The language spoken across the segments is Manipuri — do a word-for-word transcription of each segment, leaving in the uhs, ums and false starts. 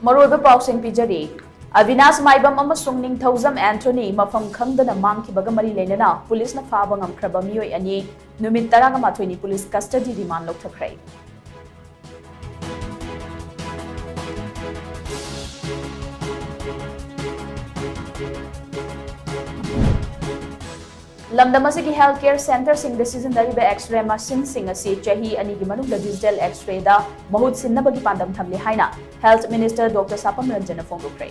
ꯃꯔꯨꯑꯣꯏꯕ ꯄꯥꯎꯁꯤꯡ ꯄꯤꯖꯔꯤ꯫ ꯑꯕꯤꯅꯥꯁ ꯃꯥꯏꯕꯝ ꯑꯃꯁꯨꯡ ꯅꯤꯡꯊꯧꯖꯝ ꯑꯦꯟꯊꯣꯅꯤ ꯃꯐꯝ ꯈꯪꯗꯅ ꯃꯥꯡꯈꯤꯕꯒ ꯃꯔꯤ ꯂꯩꯅꯅ ꯄꯨꯂꯤꯁꯅ ꯐꯥꯕ ꯉꯝꯈ꯭ꯔꯕ ꯃꯤꯑꯣꯏ ꯑꯅꯤ ꯅꯨꯃꯤꯠ ꯇꯔꯥꯃꯥꯊꯣꯏꯅꯤ ꯄꯨꯂꯤꯁ ꯀꯁꯇꯗꯤ ꯔꯤꯃꯥꯟ ꯂꯧꯊꯈ꯭ꯔꯦ꯫ ꯂꯝꯗꯝ ꯑꯁꯤꯒꯤ health care centreꯁꯤꯡꯗ ꯁꯤꯖꯤꯟꯅꯔꯤꯕ X-ray machineꯁꯤꯡ ꯑꯁꯤ ꯆꯍꯤ ꯑꯅꯤꯒꯤ ꯃꯅꯨꯡꯗ digital X-rayꯗ ꯃꯍꯨꯠ ꯁꯤꯟꯅꯕꯒꯤ ꯄꯥꯟꯗꯝ ꯊꯝꯂꯤ ꯍꯥꯏꯅ Health Minister Doctor ꯁꯥꯄꯝ ꯔꯟꯖꯟꯅ ꯐꯣꯡꯗꯣꯛꯈ꯭ꯔꯦ꯫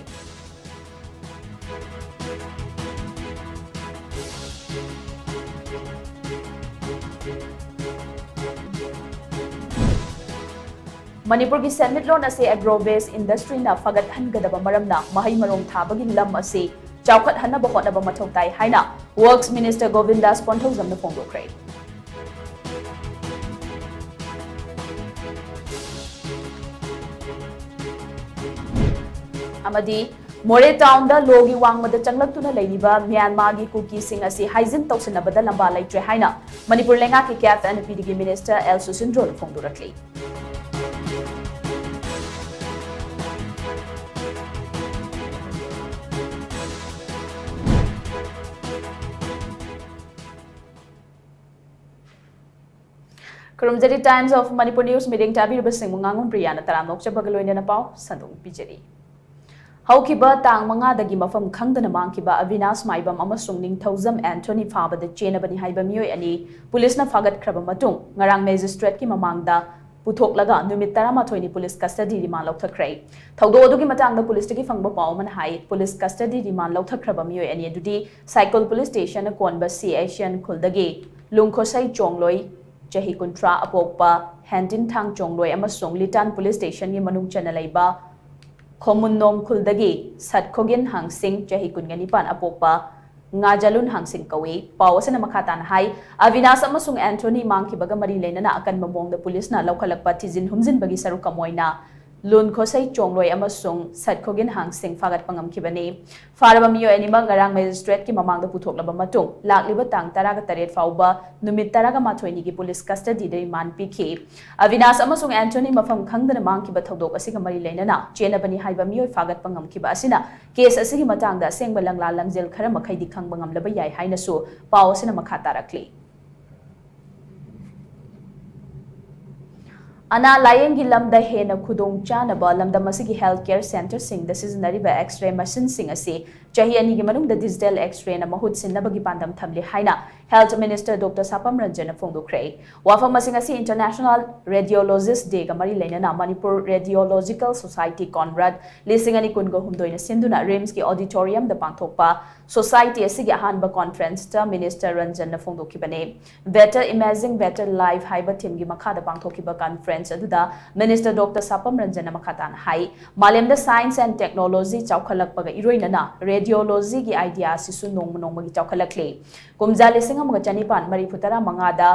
ꯃꯅꯤꯄꯨꯔꯒꯤ ꯁꯦꯟꯃꯤꯠꯂꯣꯟ ꯑꯁꯤ agro-based industryꯅ ꯐꯒꯠꯍꯟꯒꯗꯕ ꯃꯔꯝꯅ ꯃꯍꯩ ꯃꯔꯣꯡ ꯊꯥꯕꯒꯤ ꯂꯝ ꯑꯁꯤ ꯆꯥꯎꯈꯠꯍꯟꯅꯕ ꯍꯣꯠꯅꯕ ꯃꯊꯧ ꯇꯥꯏ ꯍꯥꯏꯅ Works Minister ꯒꯣꯕꯤꯟꯗꯥꯁ ꯀꯣꯟꯊꯧꯖꯝꯅ ꯐꯣꯡꯗꯣꯛꯈ꯭ꯔꯦ꯫ ꯑꯃꯗꯤ ꯃꯣꯔꯦ ꯇꯥꯎꯟꯗ ꯂꯣꯒꯤ ꯋꯥꯡꯃꯗ ꯆꯪꯂꯛꯇꯨꯅ ꯂꯩꯔꯤꯕ ꯃ꯭ꯌꯥꯟꯃꯥꯔꯒꯤ ꯀꯨꯀꯤꯁꯤꯡ ꯑꯁꯤ ꯍꯥꯏꯖꯤꯟ ꯇꯧꯁꯤꯟꯅꯕꯗ ꯂꯝꯕꯥ ꯂꯩꯇ꯭ꯔꯦ ꯍꯥꯏꯅ ꯃꯅꯤꯄꯨꯔ ꯂꯩꯉꯥꯛꯀꯤ CAF and PDꯒꯤ Minister ꯑꯦꯜ ꯁꯨꯁꯤꯟꯗ꯭ꯔꯣꯅ ꯐꯣꯡꯗꯣꯔꯛꯂꯤ꯫ ꯈꯨꯔꯨꯝꯖꯔꯤ Times of Manipur News ꯃꯤꯠꯌꯦꯡ ꯇꯥꯕꯤꯔꯤꯕꯁꯤꯡꯕꯨ ꯉꯥꯉꯣꯝ ꯄ꯭ꯔꯤꯌꯥꯅ ꯇꯔꯥꯝꯅ ꯑꯣꯛꯆꯕꯒ ꯂꯣꯏꯅꯅ ꯄꯥꯎ ꯁꯟꯗꯣꯛꯅ ꯄꯤꯖꯔꯤ꯫ ꯍꯧꯈꯤꯕ ꯇꯥꯡ ꯃꯉꯥꯗꯒꯤ ꯃꯐꯝ ꯈꯪꯗꯅ ꯃꯥꯡꯈꯤꯕ ꯑꯕꯤꯅꯥꯁ ꯃꯥꯏꯕꯝ ꯑꯃꯁꯨꯡ ꯅꯤꯡꯊꯧꯖꯝ ꯑꯦꯟꯊꯣꯅꯤ ꯐꯥꯕꯗ ꯆꯦꯟꯅꯕꯅꯤ ꯍꯥꯏꯕ ꯃꯤꯑꯣꯏ ꯑꯅꯤ ꯄꯨꯂꯤꯁꯅ ꯐꯥꯒꯠꯈ꯭ꯔꯕ ꯃꯇꯨꯡ ꯉꯔꯥꯡ magistrateꯀꯤ ꯃꯃꯥꯡꯗ ꯄꯨꯊꯣꯛꯂꯒ ꯅꯨꯃꯤꯠ ꯇꯔꯥꯃꯥꯊꯣꯏꯅꯤ ꯄꯨꯂꯤꯁ ꯀꯁꯇꯗꯤ ꯔꯤꯃꯥꯟ ꯂꯧꯊꯈ꯭ꯔꯦ꯫ ꯊꯧꯗꯣꯛ ꯑꯗꯨꯒꯤ ꯃꯇꯥꯡꯗ ꯄꯨꯂꯤꯁꯇꯒꯤ ꯐꯪꯕ ꯄꯥꯎ ꯑꯃꯅ ꯍꯥꯏ, ꯄꯨꯂꯤꯁ ꯀꯁꯇꯗꯤ ꯔꯤꯃꯥꯟ ꯂꯧꯊꯈ꯭ꯔꯕ ꯃꯤꯑꯣꯏ ꯑꯅꯤ ꯑꯗꯨꯗꯤ ꯁꯥꯏꯀꯜ ꯄꯨꯂꯤꯁ ꯁ꯭ꯇꯦꯁꯟꯅ ꯀꯣꯟꯕ ꯁꯤ ꯑꯦꯁꯤꯌꯟ ꯈꯨꯜꯗꯒꯤ ꯂꯨꯡꯈꯣꯁꯩ ꯆꯣꯡꯂꯣꯏ, ꯆꯍꯤ ꯀꯨꯟꯊ꯭ꯔꯥ, ꯑꯄꯣꯛꯄ ꯍꯦꯟꯇꯤꯟꯊꯥꯡ ꯆꯣꯡꯂꯣꯏ ꯑꯃꯁꯨꯡ ꯂꯤꯇꯥꯟ ꯄꯨꯂꯤꯁ ꯁ꯭ꯇꯦꯁꯟꯒꯤ ꯃꯅꯨꯡ ꯆꯟꯅ ꯂꯩꯕ ꯈꯣꯃꯨꯟꯅꯣꯝ ꯈꯨꯜꯗꯒꯤ ꯁꯠꯈꯣꯒꯤꯟ ꯍꯥꯡꯁꯤꯡ, ꯆꯍꯤ ꯀꯨꯟꯒ ꯅꯤꯄꯥꯟ, ꯑꯄꯣꯛꯄ ꯉꯥꯖꯂꯨꯟ ꯍꯥꯡꯁꯤꯡ ꯀꯧꯏ꯫ ꯄꯥꯎ ꯑꯁꯤꯅ ꯃꯈꯥ ꯇꯥꯅ ꯍꯥꯏ, ꯑꯕꯤꯅꯥꯁ ꯑꯃꯁꯨꯡ ꯑꯦꯟꯊꯣꯅꯤ ꯃꯥꯡꯈꯤꯕꯒ ꯃꯔꯤ ꯂꯩꯅꯅ ꯑꯀꯟꯕ ꯃꯑꯣꯡꯗ ꯄꯨꯂꯤꯁꯅ ꯂꯧꯈꯠꯂꯛꯄ ꯊꯤꯖꯤꯟ ꯍꯨꯝꯖꯤꯟꯕꯒꯤ ꯁꯔꯨꯛ ꯑꯃ ꯑꯣꯏꯅ ꯂꯨꯟ ꯈꯣꯁꯩ ꯆꯣꯡꯂꯣꯏ ꯑꯃꯁꯨꯡ ꯁꯠꯈꯣꯒꯤꯟ ꯍꯥꯡꯁꯤꯡ ꯐꯥꯒꯠꯄ ꯉꯝꯈꯤꯕꯅꯤ꯫ ꯐꯥꯔꯕ ꯃꯤꯑꯣꯏ ꯑꯅꯤꯃꯛ ꯉꯔꯥꯡ ꯃꯦꯖꯤꯁꯇ꯭ꯔꯦꯠꯀꯤ ꯃꯃꯥꯡꯗ ꯄꯨꯊꯣꯛꯂꯕ ꯃꯇꯨꯡ, ꯂꯥꯛꯂꯤꯕ ꯇꯥꯡ ꯇꯔꯥꯒ ꯇꯔꯦꯠ ꯐꯥꯎꯕ ꯅꯨꯃꯤꯠ ꯇꯔꯥꯒ ꯃꯥꯊꯣꯏꯅꯤꯒꯤ ꯄꯨꯂꯤꯁ ꯀꯁꯇꯗꯤꯗ ꯔꯤꯃꯥꯟ ꯄꯤꯈꯤ꯫ ꯑꯕꯤꯅꯥꯁ ꯑꯃꯁꯨꯡ ꯑꯦꯟꯊꯣꯅꯤ ꯃꯐꯝ ꯈꯪꯗꯅ ꯃꯥꯡꯈꯤꯕ ꯊꯧꯗꯣꯛ ꯑꯁꯤꯒ ꯃꯔꯤ ꯂꯩꯅꯅ ꯆꯦꯟꯅꯕꯅꯤ ꯍꯥꯏꯕ ꯃꯤꯑꯣꯏ ꯐꯥꯒꯠꯄ ꯉꯝꯈꯤꯕ ꯑꯁꯤꯅ ꯀꯦꯁ ꯑꯁꯤꯒꯤ ꯃꯇꯥꯡꯗ ꯑꯁꯦꯡꯕ ꯂꯪꯂꯥ ꯂꯪꯖꯦꯜ ꯈꯔ ꯃꯈꯩꯗꯤ ꯈꯪꯕ ꯉꯝꯂꯕ ꯌꯥꯏ ꯍꯥꯏꯅꯁꯨ ꯄꯥꯎ ꯑꯁꯤꯅ ꯃꯈꯥ ꯇꯥꯔꯛꯂꯤ꯫ ꯑꯅꯥ ꯂꯥꯌꯦꯡꯒꯤ ꯂꯝꯗ ꯍꯦꯟꯅ ꯈꯨꯗꯣꯡ ꯆꯥꯅꯕ ꯂꯝꯗꯝ ꯑꯁꯤꯒꯤ ꯍꯦꯜꯊ ꯀꯦꯌꯔ ꯁꯦꯟꯇꯔꯁꯤꯡꯗ ꯁꯤꯖꯤꯟꯅꯔꯤꯕ ꯑꯦꯛꯁ-ꯔꯦ ꯃꯦꯁꯤꯟꯁꯤꯡ ꯑꯁꯤ ꯆꯍꯤ ꯑꯅꯤꯒꯤ ꯃꯅꯨꯡꯗ ꯗꯤꯖꯤꯇꯦꯜ ꯑꯦꯛꯁ-ꯔꯦꯅ ꯃꯍꯨꯠ ꯁꯤꯟꯅꯕꯒꯤ ꯄꯥꯟꯗꯝ ꯊꯝꯂꯤ ꯍꯥꯏꯅ ꯍꯦꯜꯊ ꯃꯤꯅꯤꯁꯇꯔ ꯗꯣꯛꯇꯔ ꯁꯥꯄꯝ ꯔꯟꯖꯟꯅ ꯐꯣꯡꯗꯣꯛꯈ꯭ꯔꯦ꯫ ꯋꯥꯐꯝ ꯑꯁꯤꯡ ꯑꯁꯤ ꯏꯟꯇꯔꯅꯦꯁꯅꯦꯜ ꯔꯦꯗꯤꯑꯣꯂꯣꯖꯤꯁ ꯗꯦꯒ ꯃꯔꯤ ꯂꯩꯅꯅ ꯃꯅꯤꯄꯨꯔ ꯔꯦꯗꯤꯑꯣꯂꯣꯖꯤꯀꯜ ꯁꯣꯁꯥꯏꯇꯤ ꯀꯣꯟꯔꯥꯗ ꯂꯤꯁꯤꯡ ꯑꯅꯤ ꯀꯨꯟꯒ ꯍꯨꯝꯗꯣꯏꯅ ꯁꯤꯟꯗꯨꯅ ꯔꯤꯝꯁꯀꯤ ꯑꯣꯗꯤꯇꯣꯔꯤꯌꯝꯗ ꯄꯥꯡꯊꯣꯛꯄ ꯁꯣꯁꯥꯏꯇꯤ ꯑꯁꯤꯒꯤ ꯑꯍꯥꯟꯕ ꯀꯣꯟꯐ꯭ꯔꯦꯟꯁꯇ minister ꯔꯟꯖꯟꯅ ꯐꯣꯡꯗꯣꯛꯈꯤꯕꯅꯤ꯫ Better Imaging, Better Life ꯍꯥꯏꯕ ꯊꯤꯝꯒꯤ ꯃꯈꯥꯗ ꯄꯥꯡꯊꯣꯛꯈꯤꯕ ꯀꯟꯐ꯭ꯔꯦꯟꯁ ꯑꯗꯨꯗ ꯃꯤꯅꯤꯁꯇꯔ ꯗꯣꯛꯇꯔ ꯁꯥꯄꯝ ꯔꯟꯖꯟꯅ ꯃꯈꯥ ꯇꯥꯅ ꯍꯥꯏ, ꯃꯥꯂꯦꯝꯗ science and technology ꯆꯥꯎꯈꯠꯂꯛꯄꯒ ꯏꯔꯣꯏꯅꯅ ꯔꯦꯗꯤꯑꯣꯂꯣꯖꯤꯒꯤ ꯑꯥꯏꯗꯤꯌꯥ ꯑꯁꯤꯁꯨ ꯅꯣꯡꯃ ꯅꯣꯡꯃꯒꯤ ꯆꯥꯎꯈꯠꯂꯛꯂꯤ꯫ ꯀꯨꯝꯖꯥ ꯂꯤꯁꯤꯡ ꯑꯃꯒ ꯆꯅꯤꯄꯥꯟ ꯃꯔꯤꯐꯨ ꯇꯔꯥ ꯃꯉꯥꯗ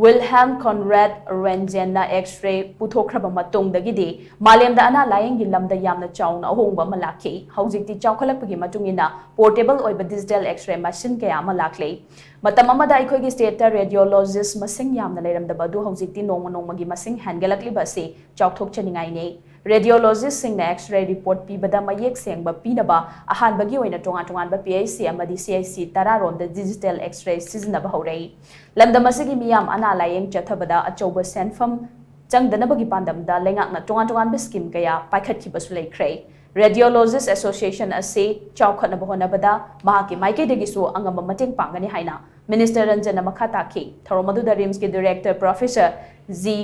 ꯋꯤꯜꯍꯦꯝ ꯀꯣꯟꯔꯦꯗ ꯔꯦꯟꯖꯦꯟꯅ ꯑꯦꯛꯁ-ꯔꯦ ꯄꯨꯊꯣꯛꯈ꯭ꯔꯕ ꯃꯇꯨꯡꯗꯒꯤꯗꯤ ꯃꯥꯂꯦꯝꯗ ꯑꯅꯥ ꯂꯥꯌꯦꯡꯒꯤ ꯂꯝꯗ ꯌꯥꯝꯅ ꯆꯥꯎꯅ ꯑꯍꯣꯡꯕ ꯑꯃ ꯂꯥꯛꯈꯤ꯫ ꯍꯧꯖꯤꯛꯇꯤ ꯆꯥꯎꯈꯠꯂꯛꯄꯒꯤ ꯃꯇꯨꯡ ꯏꯟꯅ ꯄꯣꯔꯇꯦꯕꯜ ꯑꯣꯏꯕ ꯗꯤꯖꯤꯇꯦꯜ ꯑꯦꯛꯁ-ꯔꯦ ꯃꯦꯁꯤꯟ ꯀꯌꯥ ꯑꯃ ꯂꯥꯛꯂꯦ꯫ ꯃꯇꯝ ꯑꯃꯗ ꯑꯩꯈꯣꯏꯒꯤ ꯁ꯭ꯇꯦꯠꯇ ꯔꯦꯗꯤꯑꯣꯂꯣꯖꯤꯁ ꯃꯁꯤꯡ ꯌꯥꯝꯅ ꯂꯩꯔꯝꯗꯕ ꯑꯗꯨ ꯍꯧꯖꯤꯛꯇꯤ ꯅꯣꯡꯃ ꯅꯣꯡꯃꯒꯤ ꯃꯁꯤꯡ ꯍꯦꯟꯒꯠꯂꯛꯂꯤꯕ ꯑꯁꯤ ꯆꯥꯎꯊꯣꯛꯆꯅꯤꯡꯉꯥꯏꯅꯤ꯫ ꯔꯦꯗꯤꯑꯣꯂꯣꯖꯤꯁꯁꯤꯡꯅ ꯑꯦꯛꯁ-ꯔꯦ ꯔꯤꯄꯣꯔꯠ ꯄꯤꯕꯗ ꯃꯌꯦꯛ ꯁꯦꯡꯕ ꯄꯤꯅꯕ ꯑꯍꯥꯟꯕꯒꯤ ꯑꯣꯏꯅ ꯇꯣꯉꯥꯟ ꯇꯣꯉꯥꯟꯕ ꯄꯤ ꯑꯩꯆ ꯁꯤ ꯑꯃꯗꯤ ꯁꯤ ꯑꯩꯆ ꯁꯤ ꯇꯔꯥꯔꯣꯝꯗ ꯗꯤꯖꯤꯇꯦꯜ ꯑꯦꯛꯁ-ꯔꯦ ꯁꯤꯖꯤꯟꯅꯕ ꯍꯧꯔꯛꯏ꯫ ꯂꯝꯗꯝ ꯑꯁꯤꯒꯤ ꯃꯤꯌꯥꯝ ꯑꯅꯥ ꯂꯥꯌꯦꯡ ꯆꯠꯊꯕꯗ ꯑꯆꯧꯕ ꯁꯦꯟꯐꯝ ꯆꯪꯗꯅꯕꯒꯤ ꯄꯥꯟꯗꯝꯗ ꯂꯩꯉꯥꯛꯅ ꯇꯣꯉꯥꯟ ꯇꯣꯉꯥꯟꯕ ꯁ꯭ꯀꯤꯝ ꯀꯌꯥ ꯄꯥꯏꯈꯠꯈꯤꯕꯁꯨ ꯂꯩꯈ꯭ꯔꯦ꯫ ꯔꯦꯗꯤꯑꯣꯂꯣꯖꯤꯁ ꯑꯦꯁꯣꯁꯤꯌꯦꯁꯟ ꯑꯁꯤ ꯆꯥꯎꯈꯠꯅꯕ ꯍꯣꯠꯅꯕꯗ ꯃꯍꯥꯛꯀꯤ ꯃꯥꯏꯀꯩꯗꯒꯤꯁꯨ ꯑꯉꯝꯕ ꯃꯇꯦꯡ ꯄꯥꯡꯒꯅꯤ ꯍꯥꯏꯅ ꯃꯤꯅꯤꯁꯇꯔ ꯔꯟꯖꯟꯅ ꯃꯈꯥ ꯇꯥꯈꯤ꯫ ꯊꯧꯔꯝ ꯑꯗꯨꯗ ꯔꯤꯝꯁꯀꯤ director professor G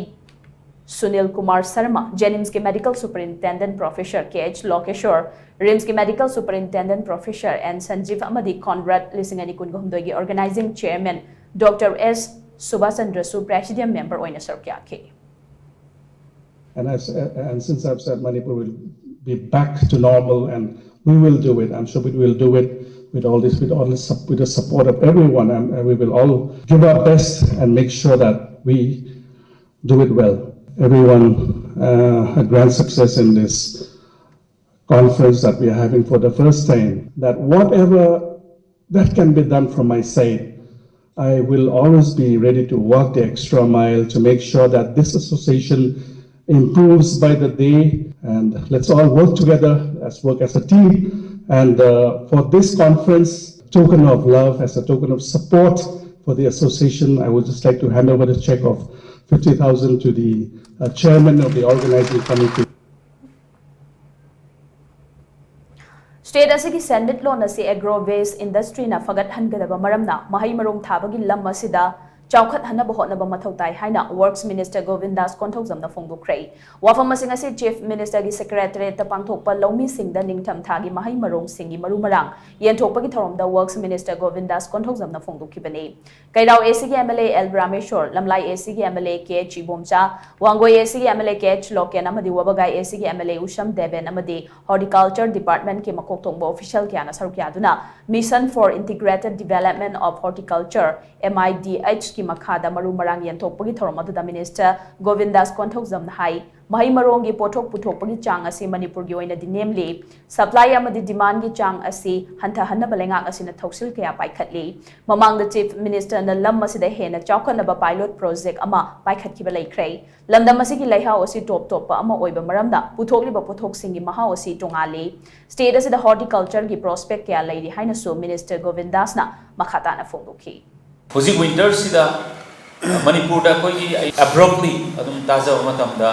Sunil Kumar Sharma, ꯖꯦꯅꯤꯝꯁꯀꯤ medical superintendent professor K H Lokeshor, ꯔꯤꯝꯁꯀꯤ medical superintendent professor N Sanjiba ꯑꯃꯗꯤ ꯀꯣꯟꯔꯥꯗ ꯂꯤꯁꯤꯡ ꯑꯅꯤ ꯀꯨꯟꯒ ꯍꯨꯝꯗꯣꯏꯒꯤ ꯑꯣꯔꯒꯅꯥꯏꯖꯤꯡ ꯆꯦꯌꯔꯃꯦꯟ ꯗꯣꯛꯇꯔ ꯑꯦꯁ ꯁꯨꯕꯥꯁꯆꯟꯗ꯭ꯔꯁꯨ ꯄ꯭ꯔꯦꯁꯤꯗꯤꯌꯝ ꯃꯦꯝꯕꯔ ꯑꯣꯏꯅ ꯁꯔꯨꯛ ꯌꯥꯈꯤ꯫ And as, and since I've said Manipur will be back to normal, and we will do it, I'm sure we will do it. With all this, with all this, with the support of everyone, and, and we will all give our best and make sure that we do it well. Everyone, uh, a grand success in this conference that we are having for the first time. That whatever that can be done from my side, I will always be ready to walk the extra mile to make sure that this association improves by the day. And let's all work together, let's work as a team. And uh, for this conference, token of love, as a token of support for the association, I would just like to hand over the check of fifty thousand to the uh, chairman of the organizing committee. State ꯑꯁꯤꯒꯤ ꯁꯦꯟꯃꯤꯠꯂꯣꯟ ꯑꯁꯤ agro based industryꯅ ꯐꯒꯠꯍꯟꯒꯗꯕ ꯃꯔꯝꯅ ꯃꯍꯩ ꯃꯔꯣꯡ ꯊꯥꯕꯒꯤ ꯂꯝ ꯑꯁꯤꯗ ꯆꯥꯎꯈꯠꯍꯟꯅꯕ ꯍꯣꯠꯅꯕ ꯃꯊꯧ ꯇꯥꯏ ꯍꯥꯏꯅ Works Minister ꯒꯣꯕꯤꯟꯗꯥꯁ ꯀꯣꯟꯊꯧꯖꯝꯅ ꯐꯣꯡꯗꯣꯛꯈ꯭ꯔꯦ꯫ ꯋꯥꯐꯝ ꯑꯁꯤꯡ ꯑꯁꯤ Chief Minister ꯒꯤ Secretariat ꯇ ꯄꯥꯡꯊꯣꯛꯄ ꯂꯧꯃꯤꯁꯤꯡꯗ ꯅꯤꯡꯊꯝ ꯊꯥꯒꯤ ꯃꯍꯩ ꯃꯔꯣꯡꯁꯤꯡꯒꯤ ꯃꯔꯨ ꯃꯔꯥꯡ ꯌꯦꯟꯊꯣꯛꯄꯒꯤ ꯊꯧꯔꯝꯗ Works Minister ꯒꯣꯕꯤꯟꯗꯥꯁ ꯀꯣꯟꯊꯧꯖꯝꯅ ꯐꯣꯡꯗꯣꯛꯈꯤꯕꯅꯤ꯫ ꯀꯩꯔꯥꯎ AC ꯒꯤ MLA L ꯔꯥꯃꯦꯁꯣꯔ, ꯂꯝꯂꯥꯏ AC ꯒꯤ MLA KH Ibomcha, Wangoi AC ꯒꯤ MLA KH ꯂꯣꯀꯦꯟ ꯑꯃꯗꯤ ꯋꯥꯕꯒꯥꯏ AC ꯒꯤ MLA ꯎꯁꯝ ꯗꯦꯕꯦꯟ ꯑꯃꯗꯤ Horticulture Department ꯀꯤ ꯃꯀꯣꯛ ꯊꯣꯡꯕ official ꯀꯌꯥꯅ ꯁꯔꯨꯛ ꯌꯥꯗꯨꯅ Mission for Integrated Development of Horticulture, MIDH ꯀꯤ ꯃꯈꯥꯗ ꯃꯔꯨ ꯃꯔꯥꯡ ꯌꯦꯟꯊꯣꯛꯄꯒꯤ ꯊꯧꯔꯝ ꯑꯗꯨꯗ Minister ꯒꯣꯕꯤꯟꯗꯥꯁ ꯀꯣꯟꯊꯧꯖꯝꯅ ꯍꯥꯏ, ꯃꯍꯩ ꯃꯔꯣꯡꯒꯤ ꯄꯣꯠꯊꯣꯛ ꯄꯨꯊꯣꯛꯄꯒꯤ ꯆꯥꯡ ꯑꯁꯤ ꯃꯅꯤꯄꯨꯔꯒꯤ ꯑꯣꯏꯅꯗꯤ ꯅꯦꯝꯂꯤ꯫ Supply ꯑꯃꯗꯤ demand ꯒꯤ ꯆꯥꯡ ꯑꯁꯤ ꯍꯟꯊꯍꯟꯅꯕ ꯂꯩꯉꯥꯛ ꯑꯁꯤꯅ ꯊꯧꯁꯤꯜ ꯀꯌꯥ ꯄꯥꯏꯈꯠꯂꯤ꯫ ꯃꯃꯥꯡꯗ Chief Minister ꯅ ꯂꯝ ꯑꯁꯤꯗ ꯍꯦꯟꯅ ꯆꯥꯎꯈꯠꯅꯕ pilot project ꯑꯃ ꯄꯥꯏꯈꯠꯈꯤꯕ ꯂꯩꯈ꯭ꯔꯦ꯫ ꯂꯝꯗꯝ ꯑꯁꯤꯒꯤ ꯂꯩꯍꯥꯎ ꯑꯁꯤ top ꯇꯣꯞꯄ ꯑꯃ ꯑꯣꯏꯕ ꯃꯔꯝꯅ ꯄꯨꯊꯣꯛꯂꯤꯕ ꯄꯣꯠꯊꯣꯛꯁꯤꯡꯒꯤ ꯃꯍꯥꯎ ꯑꯁꯤ ꯇꯣꯉꯥꯜꯂꯤ꯫ State ꯑꯁꯤꯗ horticulture ꯒꯤ prospect ꯀꯌꯥ ꯂꯩꯔꯤ ꯍꯥꯏꯅꯁꯨ Minister ꯒꯣꯕꯤꯟꯗꯥꯁꯅ ꯃꯈꯥ ꯇꯥꯅ ꯐꯣꯡꯗꯣꯛꯈꯤ꯫ ꯍꯧꯖꯤꯛ winter ꯁꯤꯗ ꯃꯅꯤꯄꯨꯔꯗ ꯑꯩꯈꯣꯏꯒꯤ ꯑꯩ abruptly ꯑꯗꯨꯝ ꯇꯥꯖꯕ ꯃꯇꯝꯗ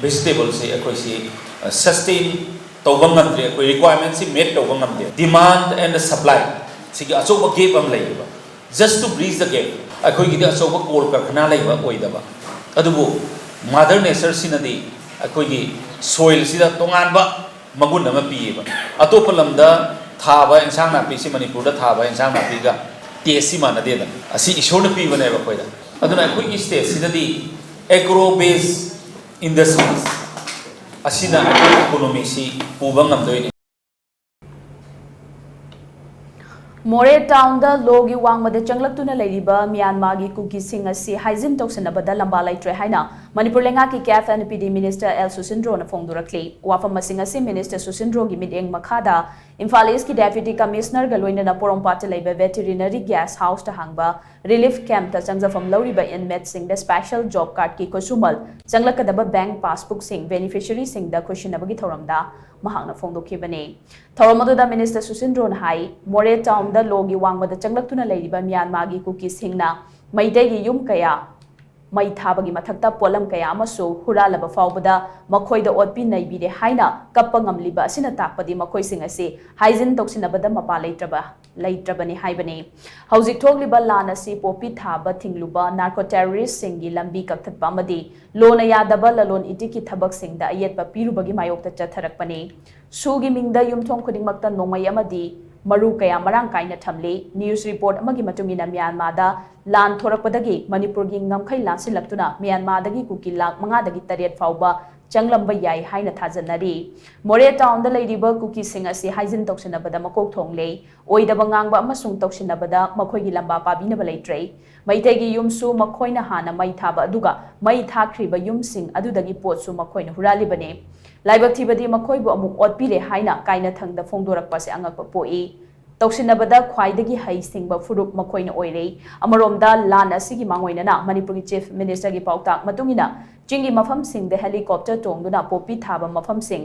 vegetable ꯁꯦ ꯑꯩꯈꯣꯏꯁꯤ sustain ꯇꯧꯕ ꯉꯝꯗ꯭ꯔꯦ, ꯑꯩꯈꯣꯏ requirement ꯁꯤ meet ꯇꯧꯕ ꯉꯝꯗꯦ꯫ Demand and supply ꯁꯤꯒꯤ ꯑꯆꯧꯕ gap ꯑꯃ ꯂꯩꯌꯦꯕ꯫ Just to bridge the gap, ꯑꯩꯈꯣꯏꯒꯤꯗꯤ ꯑꯆꯧꯕ ꯀꯣꯜ ꯀꯔꯈꯅꯥ ꯂꯩꯕ ꯑꯣꯏꯗꯕ, ꯑꯗꯨꯕꯨ mother nature ꯁꯤꯅꯗꯤ ꯑꯩꯈꯣꯏꯒꯤ soil ꯁꯤꯗ ꯇꯣꯉꯥꯟꯕ ꯃꯒꯨꯟ ꯑꯃ ꯄꯤꯌꯦꯕ꯫ ꯑꯇꯣꯞꯄ ꯂꯝꯗ ꯊꯥꯕ ꯏꯟꯁꯥꯡ ꯅꯥꯄꯤꯁꯤ ꯃꯅꯤꯄꯨꯔꯗ ꯊꯥꯕ ꯏꯟꯁꯥꯡ ꯅꯥꯄꯤꯒ taste ꯁꯤ ꯃꯥꯟꯅꯗꯦꯗꯅ꯫ ꯑꯁꯤ ꯏꯁꯣꯔꯅ ꯄꯤꯕꯅꯦꯕ ꯑꯩꯈꯣꯏꯗ꯫ ꯑꯗꯨꯅ ꯑꯩꯈꯣꯏꯒꯤ state ꯁꯤꯗꯗꯤ agro based industries ꯑꯁꯤꯅ ꯑꯩꯈꯣꯏꯒꯤ economy ꯁꯤ ꯄꯨꯕ ꯉꯝꯗꯣꯏꯅꯤ꯫ ꯃꯣꯔꯦ ꯇꯥꯎꯟꯗ ꯂꯣꯒꯤ ꯋꯥꯡꯃꯗ ꯆꯪꯂꯛꯇꯨꯅ ꯂꯩꯔꯤꯕ ꯃ꯭ꯌꯥꯟꯃꯥꯔꯒꯤ ꯀꯨꯀꯤꯁꯤꯡ ꯑꯁꯤ ꯍꯥꯏꯖꯤꯟ ꯇꯧꯁꯤꯟꯅꯕꯗ ꯂꯝꯕꯥ ꯂꯩꯇ꯭ꯔꯦ ꯍꯥꯏꯅ ꯃꯅꯤꯄꯨꯔ ꯂꯩꯉꯥꯛꯀꯤ ꯀꯦꯐ ꯑꯦꯟ ꯄꯤ ꯗꯤ ꯃꯤꯅꯤꯁꯇꯔ ꯑꯦꯜ ꯁꯨꯁꯤꯟꯗ꯭ꯔꯣꯅ ꯐꯣꯡꯗꯣꯔꯛꯂꯤ꯫ ꯋꯥꯐꯝꯁꯤꯡ ꯑꯁꯤ ꯃꯤꯅꯤꯁꯇꯔ ꯁꯨꯁꯤꯟꯗ꯭ꯔꯣꯒꯤ ꯃꯤꯠꯌꯦꯡ ꯃꯈꯥꯗ ꯏꯝꯐꯥꯜ ꯏꯁꯀꯤ ꯗꯦꯄ꯭ꯌꯨꯇꯤ ꯀꯃꯤꯁꯅꯔꯒ ꯂꯣꯏꯅꯅ ꯄꯣꯔꯣꯝꯄꯥꯠꯇ ꯂꯩꯕ ꯚꯦꯇꯦꯔꯤꯅꯔꯤ ꯒꯦꯁ ꯍꯥꯎꯁꯇ ꯍꯥꯡꯕ ꯔꯤꯂꯤꯐ ꯀꯦꯝꯞꯇ ꯆꯪꯖꯐꯝ ꯂꯧꯔꯤꯕ ꯏꯟꯃꯦꯠꯁꯤꯡꯗ ꯁ꯭ꯄꯦꯁꯦꯜ ꯖꯣꯕ ꯀꯥꯔꯗꯀꯤ ꯈꯨꯠꯁꯨꯃꯜ, ꯆꯪꯂꯛꯀꯗꯕ ꯕꯦꯡꯛ ꯄꯥꯁꯕꯨꯛꯁꯤꯡ ꯕꯦꯅꯤꯐꯤꯁꯔꯤꯁꯤꯡꯗ ꯈꯨꯠꯁꯤꯟꯅꯕꯒꯤ ꯊꯧꯔꯝꯗ ꯃꯍꯥꯛꯅ ꯐꯣꯡꯗꯣꯛꯈꯤꯕꯅꯤ꯫ ꯊꯧꯔꯝ ꯑꯗꯨꯗ ꯃꯤꯅꯤꯁꯇꯔ ꯁꯨꯁꯤꯟꯗ꯭ꯔꯣꯅ ꯍꯥꯏ, ꯃꯣꯔꯦ ꯇꯥꯎꯟꯗ ꯂꯣꯒꯤ ꯋꯥꯡꯃꯗ ꯆꯪꯂꯛꯇꯨꯅ ꯂꯩꯔꯤꯕ ꯃ꯭ꯌꯥꯟꯃꯥꯔꯒꯤ ꯀꯨꯀꯤꯁꯤꯡꯅ ꯃꯩꯇꯩꯒꯤ ꯌꯨꯝ ꯀꯌꯥ ꯃꯩ ꯊꯥꯕꯒꯤ ꯃꯊꯛꯇ ꯄꯣꯠꯂꯝ ꯀꯌꯥ ꯑꯃꯁꯨ ꯍꯨꯔꯥꯜꯂꯕ ꯐꯥꯎꯕꯗ ꯃꯈꯣꯏꯗ ꯑꯣꯠꯄꯤ ꯅꯩꯕꯤꯔꯦ ꯍꯥꯏꯅ ꯀꯞꯄ ꯉꯝꯂꯤꯕ ꯑꯁꯤꯅ ꯇꯥꯛꯄꯗꯤ ꯃꯈꯣꯏꯁꯤꯡ ꯑꯁꯤ ꯍꯥꯏꯖꯤꯟ ꯇꯧꯁꯤꯟꯅꯕꯗ ꯃꯄꯥ ꯂꯩꯇ꯭ꯔꯕ, ꯂꯩꯇ꯭ꯔꯕꯅꯤ ꯍꯥꯏꯕꯅꯤ꯫ ꯍꯧꯖꯤꯛ ꯊꯣꯛꯂꯤꯕ ꯂꯥꯟ ꯑꯁꯤ ꯄꯣꯄꯤ ꯊꯥꯕ ꯊꯤꯡꯂꯨꯕ ꯅꯥꯔꯀꯣ ꯇꯦꯔꯣꯔꯤꯁ꯭ꯠꯁꯤꯡꯒꯤ ꯂꯝꯕꯤ ꯀꯛꯊꯠꯄ ꯑꯃꯗꯤ ꯂꯣꯅ ꯌꯥꯗꯕ ꯂꯂꯣꯟ ꯏꯇꯤꯛꯀꯤ ꯊꯕꯛꯁꯤꯡꯗ ꯑꯌꯦꯠꯄ ꯄꯤꯔꯨꯕꯒꯤ ꯃꯥꯌꯣꯛꯇ ꯆꯠꯊꯔꯛꯄꯅꯤ꯫ ꯁꯨꯒꯤ ꯃꯤꯡꯗ ꯌꯨꯝꯊꯣꯡ ꯈꯨꯗꯤꯡꯃꯛꯇ ꯅꯣꯡꯃꯩ ꯑꯃꯗꯤ ꯃꯔꯨ ꯀꯌꯥ ꯃꯔꯥꯡ ꯀꯥꯏꯅ ꯊꯝꯂꯤ꯫ ꯅ꯭ꯌꯨꯁ ꯔꯤꯄꯣꯔꯠ ꯑꯃꯒꯤ ꯃꯇꯨꯡ ꯏꯟꯅ ꯃ꯭ꯌꯥꯟꯃꯥꯔꯗ ꯂꯥꯟ ꯊꯣꯔꯛꯄꯗꯒꯤ ꯃꯅꯤꯄꯨꯔꯒꯤ ꯉꯝꯈꯩ ꯂꯥꯟꯁꯤꯜꯂꯛꯇꯨꯅ ꯃ꯭ꯌꯥꯟꯃꯥꯔꯗꯒꯤ ꯀꯨꯀꯤ ꯂꯥꯈ ꯃꯉꯥꯗꯒꯤ ꯇꯔꯦꯠ ꯐꯥꯎꯕ ꯆꯪꯂꯝꯕ ꯌꯥꯏ ꯍꯥꯏꯅ ꯊꯥꯖꯅꯔꯤ꯫ ꯃꯣꯔꯦ ꯇꯥꯎꯟꯗ ꯂꯩꯔꯤꯕ ꯀꯨꯀꯤꯁꯤꯡ ꯑꯁꯤ ꯍꯥꯏꯖꯤꯟ ꯇꯧꯁꯤꯟꯅꯕꯗ ꯃꯀꯣꯛ ꯊꯣꯡꯂꯦ꯫ ꯑꯣꯏꯗꯕ ꯉꯥꯡꯕ ꯑꯃꯁꯨꯡ ꯇꯧꯁꯤꯟꯅꯕꯗ ꯃꯈꯣꯏꯒꯤ ꯂꯝꯕꯥ ꯄꯥꯕꯤꯅꯕ ꯂꯩꯇ꯭ꯔꯦ꯫ ꯃꯩꯇꯩꯒꯤ ꯌꯨꯝꯁꯨ ꯃꯈꯣꯏꯅ ꯍꯥꯟꯅ ꯃꯩ ꯊꯥꯕ ꯑꯗꯨꯒ ꯃꯩ ꯊꯥꯈ꯭ꯔꯤꯕ ꯌꯨꯝꯁꯤꯡ ꯑꯗꯨꯗꯒꯤ ꯄꯣꯠꯁꯨ ꯃꯈꯣꯏꯅ ꯍꯨꯔꯥꯜꯂꯤꯕꯅꯤ꯫ ꯂꯥꯏꯕꯛ ꯊꯤꯕꯗꯤ ꯃꯈꯣꯏꯕꯨ ꯑꯃꯨꯛ ꯑꯣꯠꯄꯤꯔꯦ ꯍꯥꯏꯅ ꯀꯥꯏꯅꯊꯪꯗ ꯐꯣꯡꯗꯣꯔꯛꯄ ꯑꯁꯤ ꯑꯉꯛꯄ ꯄꯣꯛꯏ꯫ ꯇꯧꯁꯤꯟꯅꯕꯗ ꯈ꯭ꯋꯥꯏꯗꯒꯤ ꯍꯩꯁꯤꯡꯕ ꯐꯨꯔꯨꯞ ꯃꯈꯣꯏꯅ ꯑꯣꯏꯔꯦ꯫ ꯑꯃꯔꯣꯝꯗ ꯂꯥꯟ ꯑꯁꯤꯒꯤ ꯃꯥꯡꯑꯣꯏꯅꯅ ꯃꯅꯤꯄꯨꯔꯒꯤ ꯆꯤꯐ ꯃꯤꯅꯤꯁꯇꯔꯒꯤ ꯄꯥꯎꯇꯥꯛ ꯃꯇꯨꯡ ꯏꯟꯅ ꯆꯤꯡꯒꯤ ꯃꯐꯝꯁꯤꯡꯗ ꯍꯦꯂꯤꯀꯣꯞꯇꯔ ꯇꯣꯡꯗꯨꯅ ꯄꯣꯄꯤ ꯊꯥꯕ ꯃꯐꯝꯁꯤꯡ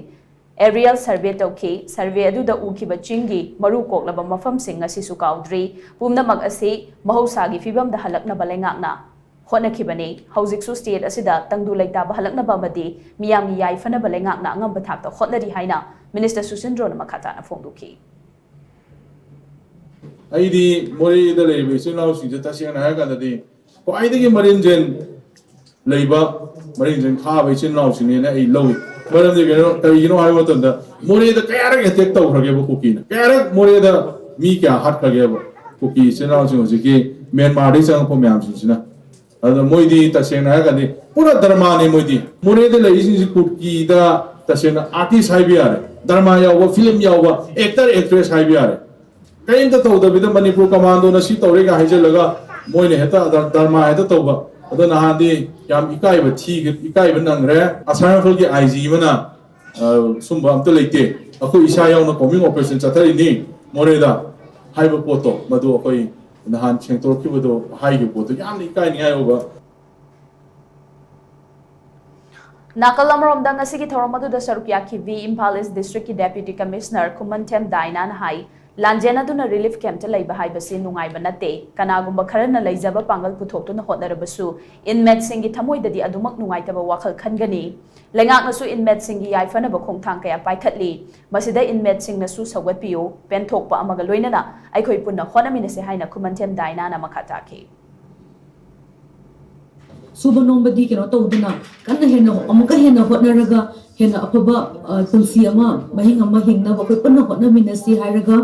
ꯑꯦꯔꯤꯌꯦꯜ ꯁꯔꯚꯦ ꯇꯧꯈꯤ꯫ ꯁꯔꯚꯦ ꯑꯗꯨꯗ ꯎꯈꯤꯕ ꯆꯤꯡꯒꯤ ꯃꯔꯨ ꯀꯣꯛꯂꯕ ꯃꯐꯝꯁꯤꯡ ꯉꯁꯤꯁꯨ ꯀꯥꯎꯗ꯭ꯔꯤ꯫ ꯄꯨꯝꯅꯃꯛ ꯑꯁꯤ ꯃꯍꯧꯁꯥꯒꯤ ꯐꯤꯕꯝꯗ ꯍꯜꯂꯛꯅꯕ ꯂꯩꯉꯥꯛꯅ ꯍꯣꯠꯅꯈꯤꯕꯅꯤ꯫ ꯍꯧꯖꯤꯛꯁꯨ ꯁ꯭ꯇꯦꯠ ꯑꯁꯤꯗ ꯇꯪꯗꯨ ꯂꯩꯇꯥꯕ ꯍꯜꯂꯛꯅꯕ ꯑꯃꯗꯤ ꯃꯤꯌꯥꯝꯒꯤ ꯌꯥꯏꯐꯅꯕ ꯂꯩꯉꯥꯛꯅ ꯑꯉꯝꯕ ꯊꯥꯛꯇ ꯍꯣꯠꯅꯔꯤ ꯍꯥꯏꯅ ꯃꯤꯅꯤꯁꯇꯔ ꯁꯨꯁꯤꯟꯗ꯭ꯔꯣꯅ ꯃꯈꯥ ꯇꯥꯅ ꯐꯣꯡꯗꯣꯛꯈꯤ꯫ ꯑꯩꯗꯤ ꯃꯣꯔꯦꯗ ꯂꯩꯔꯤꯕ ꯏꯆꯤꯜ ꯏꯅꯥꯎꯁꯤꯡꯁꯦ ꯇꯁꯦꯡꯅ ꯍꯥꯏꯔ ꯀꯥꯟꯗꯗꯤ ꯈ꯭ꯋꯥꯏꯗꯒꯤ ꯃꯔꯤꯟꯖꯦꯟ ꯂꯩꯕ, ꯃꯔꯤꯟꯖꯦꯟ ꯈꯥꯕ ꯏꯆꯤꯜ ꯏꯅꯥꯎꯁꯤꯡꯅꯦꯅ ꯑꯩ ꯂꯧꯏ꯫ ꯃꯔꯝꯗꯤ ꯀꯩꯅꯣ, ꯀꯔꯤꯒꯤꯅꯣ ꯍꯥꯏꯕ ꯃꯇꯝꯗ ꯃꯣꯔꯦꯗ ꯀꯌꯥꯔꯛ ꯑꯦꯇꯦꯛ ꯇꯧꯈ꯭ꯔꯒꯦꯕ ꯀꯨꯀꯤꯅ? ꯀꯌꯥꯔꯛ ꯃꯣꯔꯦꯗ ꯃꯤ ꯀꯌꯥ ꯍꯥꯠꯈ꯭ꯔꯒꯦꯕ ꯀꯨꯀꯤ ꯏꯆꯤꯜ ꯏꯅꯥꯎꯁꯤꯡ ꯍꯧꯖꯤꯛꯀꯤ ꯃ꯭ꯌꯥꯟꯃꯥꯔꯗꯒꯤ ꯆꯪꯉꯛꯄ ꯃꯌꯥꯝꯁꯤꯡꯁꯤꯅ? ꯑꯗꯨꯅ ꯃꯣꯏꯗꯤ ꯇꯁꯦꯡꯅ ꯍꯥꯏꯔꯒꯗꯤ ꯄꯨꯔꯥ ꯗꯔꯃꯥꯅꯦ꯫ ꯃꯣꯏꯗꯤ ꯃꯣꯔꯦꯗ ꯂꯩꯔꯤꯁꯤꯡꯁꯤ ꯀꯨꯀꯤꯗ ꯇꯁꯦꯡꯅ ꯑꯥꯔꯇꯤꯁ ꯍꯥꯏꯕ ꯌꯥꯔꯦ, ꯗꯔꯃꯥ ꯌꯥꯎꯕ, ꯐꯤꯂꯝ ꯌꯥꯎꯕ, ꯑꯦꯛꯇꯔ ꯑꯦꯛꯇ꯭ꯔꯦꯁ ꯍꯥꯏꯕ ꯌꯥꯔꯦ꯫ ꯀꯔꯤꯝꯇ ꯇꯧꯗꯕꯤꯗ ꯃꯅꯤꯄꯨꯔ ꯀꯃꯥꯟꯗꯣꯅ ꯁꯤ ꯇꯧꯔꯦꯒ ꯍꯥꯏꯖꯤꯜꯂꯒ ꯃꯣꯏꯅ ꯍꯦꯛꯇ ꯙꯔ-, ꯙꯔꯃꯥ ꯍꯦꯛꯇ ꯇꯧꯕ꯫ ꯑꯗꯣ ꯅꯍꯥꯟꯗꯤ ꯌꯥꯝ ꯏꯀꯥꯏꯕ ꯊꯤ-, ꯏꯀꯥꯏꯕ ꯅꯪꯈ꯭ꯔꯦ꯫ ꯑꯁꯥꯝ ꯔꯥꯏꯐꯜꯒꯤ ꯑꯥꯏ ꯖꯤ ꯑꯃꯅ, ꯑ, ꯁꯨꯝꯕ ꯑꯝꯇ ꯂꯩꯇꯦ, ꯑꯩꯈꯣꯏ ꯏꯁꯥ ꯌꯥꯎꯅ ꯀꯣꯝꯕꯤꯡ ꯑꯣꯄꯔꯦꯁꯟ ꯆꯠꯊꯔꯤꯅꯤ ꯃꯣꯔꯦꯗ ꯍꯥꯏꯕ ꯄꯣꯠꯇꯣ, ꯃꯗꯨ ꯑꯩꯈꯣꯏ ꯅꯍꯥꯟ ꯁꯦꯡꯗꯣꯔꯛꯈꯤꯕꯗꯣ, ꯍꯥꯏꯈꯤꯕ ꯄꯣꯠꯇꯣ ꯌꯥꯝꯅ ꯏꯀꯥꯏꯅꯤꯡꯉꯥꯏ ꯑꯣꯏꯕ꯫ ꯅꯥꯀꯜ ꯑꯃꯔꯣꯝꯗ, ꯉꯁꯤꯒꯤ ꯊꯧꯔꯝ ꯑꯗꯨꯗ ꯁꯔꯨꯛ ꯌꯥꯈꯤꯕꯤ ꯏꯝꯐꯥꯜ ꯏꯁ ꯗꯤꯁꯇ꯭ꯔꯤꯛꯀꯤ ꯗꯦꯄ꯭ꯌꯨꯇꯤ ꯀꯃꯤꯁꯅꯔ ꯈꯨꯃꯟꯊꯦꯝ ꯗꯥꯏꯅꯥꯅ ꯍꯥꯏ, ꯂꯥꯟꯖꯦꯟꯅꯗꯨꯅ ꯔꯤꯂꯤꯐ ꯀꯦꯝꯞꯇ ꯂꯩꯕ ꯍꯥꯏꯕꯁꯤ ꯅꯨꯡꯉꯥꯏꯕ ꯅꯠꯇꯦ꯫ ꯀꯅꯥꯒꯨꯝꯕ ꯈꯔꯅ ꯂꯩꯖꯕ ꯄꯥꯡꯒꯜ ꯄꯨꯊꯣꯛꯇꯨꯅ ꯍꯣꯠꯅꯔꯕꯁꯨ, ꯏꯟꯃꯦꯠꯁꯤꯡꯒꯤ ꯊꯃꯣꯏꯗꯗꯤ ꯑꯗꯨꯃꯛ ꯅꯨꯡꯉꯥꯏꯇꯕ ꯋꯥꯈꯜ ꯈꯟꯒꯅꯤ꯫ ꯂꯩꯉꯥꯛꯅꯁꯨ ꯏꯟꯃꯦꯠꯁꯤꯡꯒꯤ ꯌꯥꯏꯐꯅꯕ ꯈꯣꯡꯊꯥꯡ ꯀꯌꯥ ꯄꯥꯏꯈꯠꯂꯤ꯫ ꯃꯁꯤꯗ ꯏꯟꯃꯦꯠꯁꯤꯡꯅꯁꯨ ꯁꯧꯒꯠꯄꯤꯌꯨ, ꯄꯦꯟꯊꯣꯛꯄ ꯑꯃꯒ ꯂꯣꯏꯅꯅ ꯑꯩꯈꯣꯏ ꯄꯨꯟꯅ ꯍꯣꯠꯅꯃꯤꯟꯅꯁꯤ ꯍꯥꯏꯅ ꯈꯨꯃꯟꯊꯦꯝ ꯗꯥꯏꯅꯥꯅ ꯃꯈꯥ ꯇꯥꯈꯤ꯫ ꯁꯨꯕ ꯅꯣꯝꯕꯗꯤ ꯀꯩꯅꯣ ꯇꯧꯗꯅ, ꯀꯟꯅ ꯍꯦꯟꯅ, ꯑꯃꯨꯛꯀ ꯍꯦꯟꯅ ꯍꯣꯠꯅꯔꯒ, ꯍꯦꯟꯅ ꯑꯐꯕ, ꯑ, ꯄꯨꯟꯁꯤ ꯑꯃ, ꯃꯍꯤꯡ ꯑꯃ ꯍꯤꯡꯅꯕ ꯑꯩꯈꯣꯏ ꯄꯨꯟꯅ ꯍꯣꯠꯅꯃꯤꯟꯅꯁꯤ ꯍꯥꯏꯔꯒ,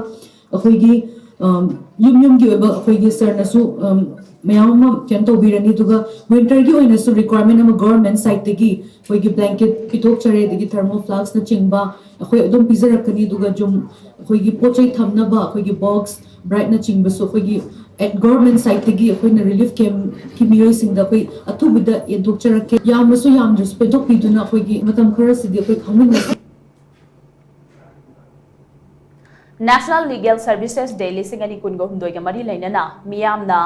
ꯑꯩꯈꯣꯏꯒꯤ, ꯑꯝ, ꯌꯨꯝ ꯌꯨꯝꯒꯤ ꯑꯣꯏꯕ ꯑꯩꯈꯣꯏꯒꯤ ꯁꯔꯅꯁꯨ, ꯑꯝ, ꯃꯌꯥꯝ ꯑꯃ ꯀꯩꯅꯣ ꯇꯧꯕꯤꯔꯅꯤ꯫ ꯑꯗꯨꯒ ꯋꯤꯟꯇꯔꯒꯤ ꯑꯣꯏꯅꯁꯨ ꯔꯤꯀ꯭ꯋꯥꯔꯃꯦꯟ ꯑꯃ ꯒꯣꯔꯃꯦꯟ ꯁꯥꯏꯠꯇꯒꯤ ꯑꯩꯈꯣꯏꯒꯤ ꯕ꯭ꯂꯦꯡꯀꯦꯠ ꯄꯤꯊꯣꯛꯆꯔꯦ, ꯑꯗꯒꯤ ꯊꯔꯃꯣ ꯐ꯭ꯂꯥꯛꯁꯅꯆꯤꯡꯕ ꯑꯩꯈꯣꯏ ꯑꯗꯨꯝ ꯄꯤꯖꯔꯛꯀꯅꯤ꯫ ꯑꯗꯨꯒ ꯖꯨꯝ ꯑꯩꯈꯣꯏꯒꯤ ꯄꯣꯠ ꯆꯩ ꯊꯝꯅꯕ ꯑꯩꯈꯣꯏꯒꯤ ꯕꯣꯛꯁ, ꯕ꯭ꯔꯥꯏꯠꯅꯆꯤꯡꯕꯁꯨ ꯑꯩꯈꯣꯏꯒꯤ ꯑꯦꯠ ꯒꯣꯔꯃꯦꯟ ꯁꯥꯏꯠꯇꯒꯤ ꯑꯩꯈꯣꯏꯅ ꯔꯤꯂꯤꯐ ꯀꯦꯝꯞꯀꯤ ꯃꯤꯑꯣꯏꯁꯤꯡꯗ ꯑꯩꯈꯣꯏ ꯑꯊꯨꯕꯗ ꯌꯦꯟꯊꯣꯛꯆꯔꯛꯀꯦ꯫ ꯌꯥꯝꯕꯁꯨ ꯌꯥꯝꯗ꯭ꯔꯁꯨ ꯄꯦꯟꯊꯣꯛꯄꯤꯗꯨꯅ ꯑꯩꯈꯣꯏꯒꯤ ꯃꯇꯝ ꯈꯔꯁꯤꯗꯤ ꯑꯩꯈꯣꯏ ꯈꯪꯃꯤꯟꯅꯁꯤ꯫ National Legal Services Day ꯂꯤꯁꯤꯡ ꯑꯅꯤ ꯀꯨꯟꯒ ꯍꯨꯝꯗꯣꯏꯒ ꯃꯔꯤ ꯂꯩꯅꯅ ꯃꯤꯌꯥꯝꯅ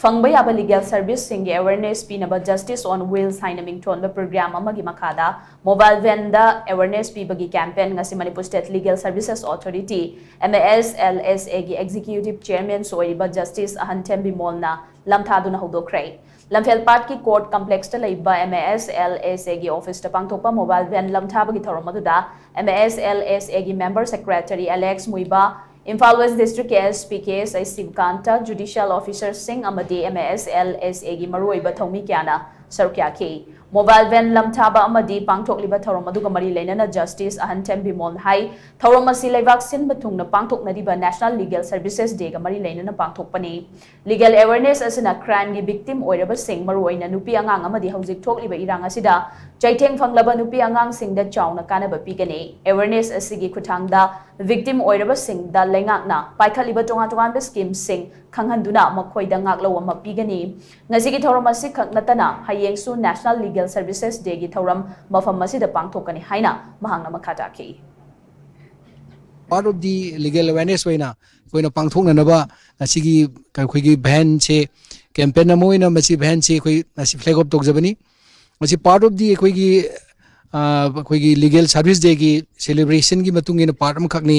ꯐꯪꯕ ꯌꯥꯕ ꯂꯤꯒꯦꯜ ꯁꯔꯚꯤꯁꯁꯤꯡꯒꯤ ꯑꯦꯋꯦꯔꯅꯦꯁ ꯄꯤꯅꯕ Justice on Wheels ꯍꯥꯏꯅ ꯃꯤꯡꯊꯣꯟꯕ ꯄ꯭ꯔꯣꯒ꯭ꯔꯥꯝ ꯑꯃꯒꯤ ꯃꯈꯥꯗ ꯃꯣꯕꯥꯏꯜ ꯚꯦꯟꯗ ꯑꯦꯋꯦꯔꯅꯦꯁ ꯄꯤꯕꯒꯤ ꯀꯦꯝꯄꯦꯟ ꯉꯁꯤ Manipur state legal services authority, M A S L S A ꯒꯤ ꯑꯦꯛꯖꯤꯀ꯭ꯌꯨꯇꯤꯚ ꯆꯤꯌꯔꯃꯦꯟꯁꯨ ꯑꯣꯏꯔꯤꯕ ꯖꯁꯇꯤꯁ ꯑꯍꯟꯊꯦꯝ ꯕꯤꯃꯣꯜꯅ ꯂꯝꯊꯥꯗꯨꯅ ꯍꯧꯗꯣꯛꯈ꯭ꯔꯦ꯫ ꯂꯝꯐꯦꯜꯄꯥꯠꯀꯤ ꯀꯣꯔꯠ ꯀꯝꯄ꯭ꯂꯦꯛꯁꯇ ꯂꯩꯕ M A S L S A ꯒꯤ ꯑꯣꯐꯤꯁꯇ ꯄꯥꯡꯊꯣꯛꯄ ꯃꯣꯕꯥꯏꯜ ꯚꯦꯟ ꯂꯝꯊꯥꯕꯒꯤ ꯊꯧꯔꯝ ꯑꯗꯨꯗ M A S L S A ꯒꯤ ꯃꯦꯝꯕꯔ ꯁꯦꯀ꯭ꯔꯦꯇꯔꯤ ꯑꯦꯂꯦꯛꯁ ꯃꯨꯏꯕ, ꯏꯝꯐꯥꯜ ꯋꯦꯁ ꯗꯤꯁꯇ꯭ꯔꯤꯛꯀꯤ S P K S I Shivakant, ꯖꯨꯗꯤꯁꯤꯌꯦꯜ ꯑꯣꯐꯤꯁꯔꯁꯤꯡ ꯑꯃꯗꯤ M A S L S A ꯒꯤ ꯃꯔꯨꯑꯣꯏꯕ ꯊꯧꯃꯤ ꯀꯌꯥꯅ ꯁꯔꯨꯛ ꯌꯥꯈꯤ꯫ ꯃꯣꯕꯥꯏꯜ ꯚꯦꯟ ꯂꯝꯊꯥꯕ ꯑꯃꯗꯤ ꯄꯥꯡꯊꯣꯛꯂꯤꯕ ꯊꯧꯔꯝ ꯑꯗꯨꯒ ꯃꯔꯤ ꯂꯩꯅꯅ ꯖꯁꯇꯤꯁ ꯑꯍꯟꯊꯦꯝ ꯕꯤꯃꯣꯜꯅ ꯍꯥꯏ, ꯊꯧꯔꯝ ꯑꯁꯤ ꯂꯩꯕꯥꯛ ꯁꯤꯟꯕ ꯊꯨꯡꯅ ꯄꯥꯡꯊꯣꯛꯅꯔꯤꯕ National Legal Services Day ꯒ ꯃꯔꯤ ꯂꯩꯅꯅ ꯄꯥꯡꯊꯣꯛꯄꯅꯤ꯫ ꯂꯤꯒꯦꯜ ꯑꯦꯋꯦꯔꯅꯦꯁ ꯑꯁꯤꯅ ꯀ꯭ꯔꯥꯏꯝꯒꯤ ꯚꯤꯛꯇꯤꯝ ꯑꯣꯏꯔꯕꯁꯤꯡ, ꯃꯔꯨꯑꯣꯏꯅ ꯅꯨꯄꯤ ꯑꯉꯥꯡ ꯑꯃꯗꯤ ꯍꯧꯖꯤꯛ ꯊꯣꯛꯂꯤꯕ ꯏꯔꯥꯡ ꯑꯁꯤꯗ ꯆꯩꯊꯦꯡ ꯐꯪꯂꯕ ꯅꯨꯄꯤ ꯑꯉꯥꯡꯁꯤꯡꯗ ꯆꯥꯎꯅ ꯀꯥꯟꯅꯕ ꯄꯤꯒꯅꯤ꯫ ꯑꯦꯋꯦꯔꯅꯦꯁ ꯑꯁꯤꯒꯤ ꯈꯨꯠꯊꯥꯡꯗ Victim ꯑꯣꯏꯔꯕꯁꯤꯡꯗ ꯂꯩꯉꯥꯛꯅ ꯄꯥꯏꯈꯠꯂꯤꯕ ꯇꯣꯉꯥꯟ ꯇꯣꯉꯥꯟꯕ schemeꯁꯤꯡ ꯈꯪꯍꯟꯗꯨꯅ ꯃꯈꯣꯏꯗ ꯉꯥꯛꯂꯧ ꯑꯃ ꯄꯤꯒꯅꯤ꯫ ꯉꯁꯤꯒꯤ ꯊꯧꯔꯝ ꯑꯁꯤ ꯈꯛ ꯅꯠꯇꯅ ꯍꯌꯦꯡꯁꯨ National Legal Services Dayꯒꯤ ꯊꯧꯔꯝ ꯃꯐꯝ ꯑꯁꯤꯗ ꯄꯥꯡꯊꯣꯛꯀꯅꯤ ꯍꯥꯏꯅ ꯃꯍꯥꯛꯅ ꯃꯈꯥ ꯇꯥꯈꯤ꯫ Part of the legal awareness ꯑꯣꯏꯅ ꯑꯩꯈꯣꯏꯅ ꯄꯥꯡꯊꯣꯛꯅꯅꯕ ꯉꯁꯤꯒꯤ ꯑꯩꯈꯣꯏꯒꯤ ꯚꯦꯟꯁꯦ, campaign ꯑꯃ ꯑꯣꯏꯅ ꯃꯁꯤ ꯚꯦꯟꯁꯦ ꯑꯩꯈꯣꯏ ꯉꯁꯤ flag off ꯇꯧꯖꯕꯅꯤ꯫ ꯃꯁꯤ part of the ꯑꯩꯈꯣꯏꯒꯤ ꯑꯩꯈꯣꯏꯒꯤ Legal Service Dayꯒꯤ celebrationꯒꯤ ꯃꯇꯨꯡ ꯏꯟꯅ part ꯑꯃꯈꯛꯅꯤ꯫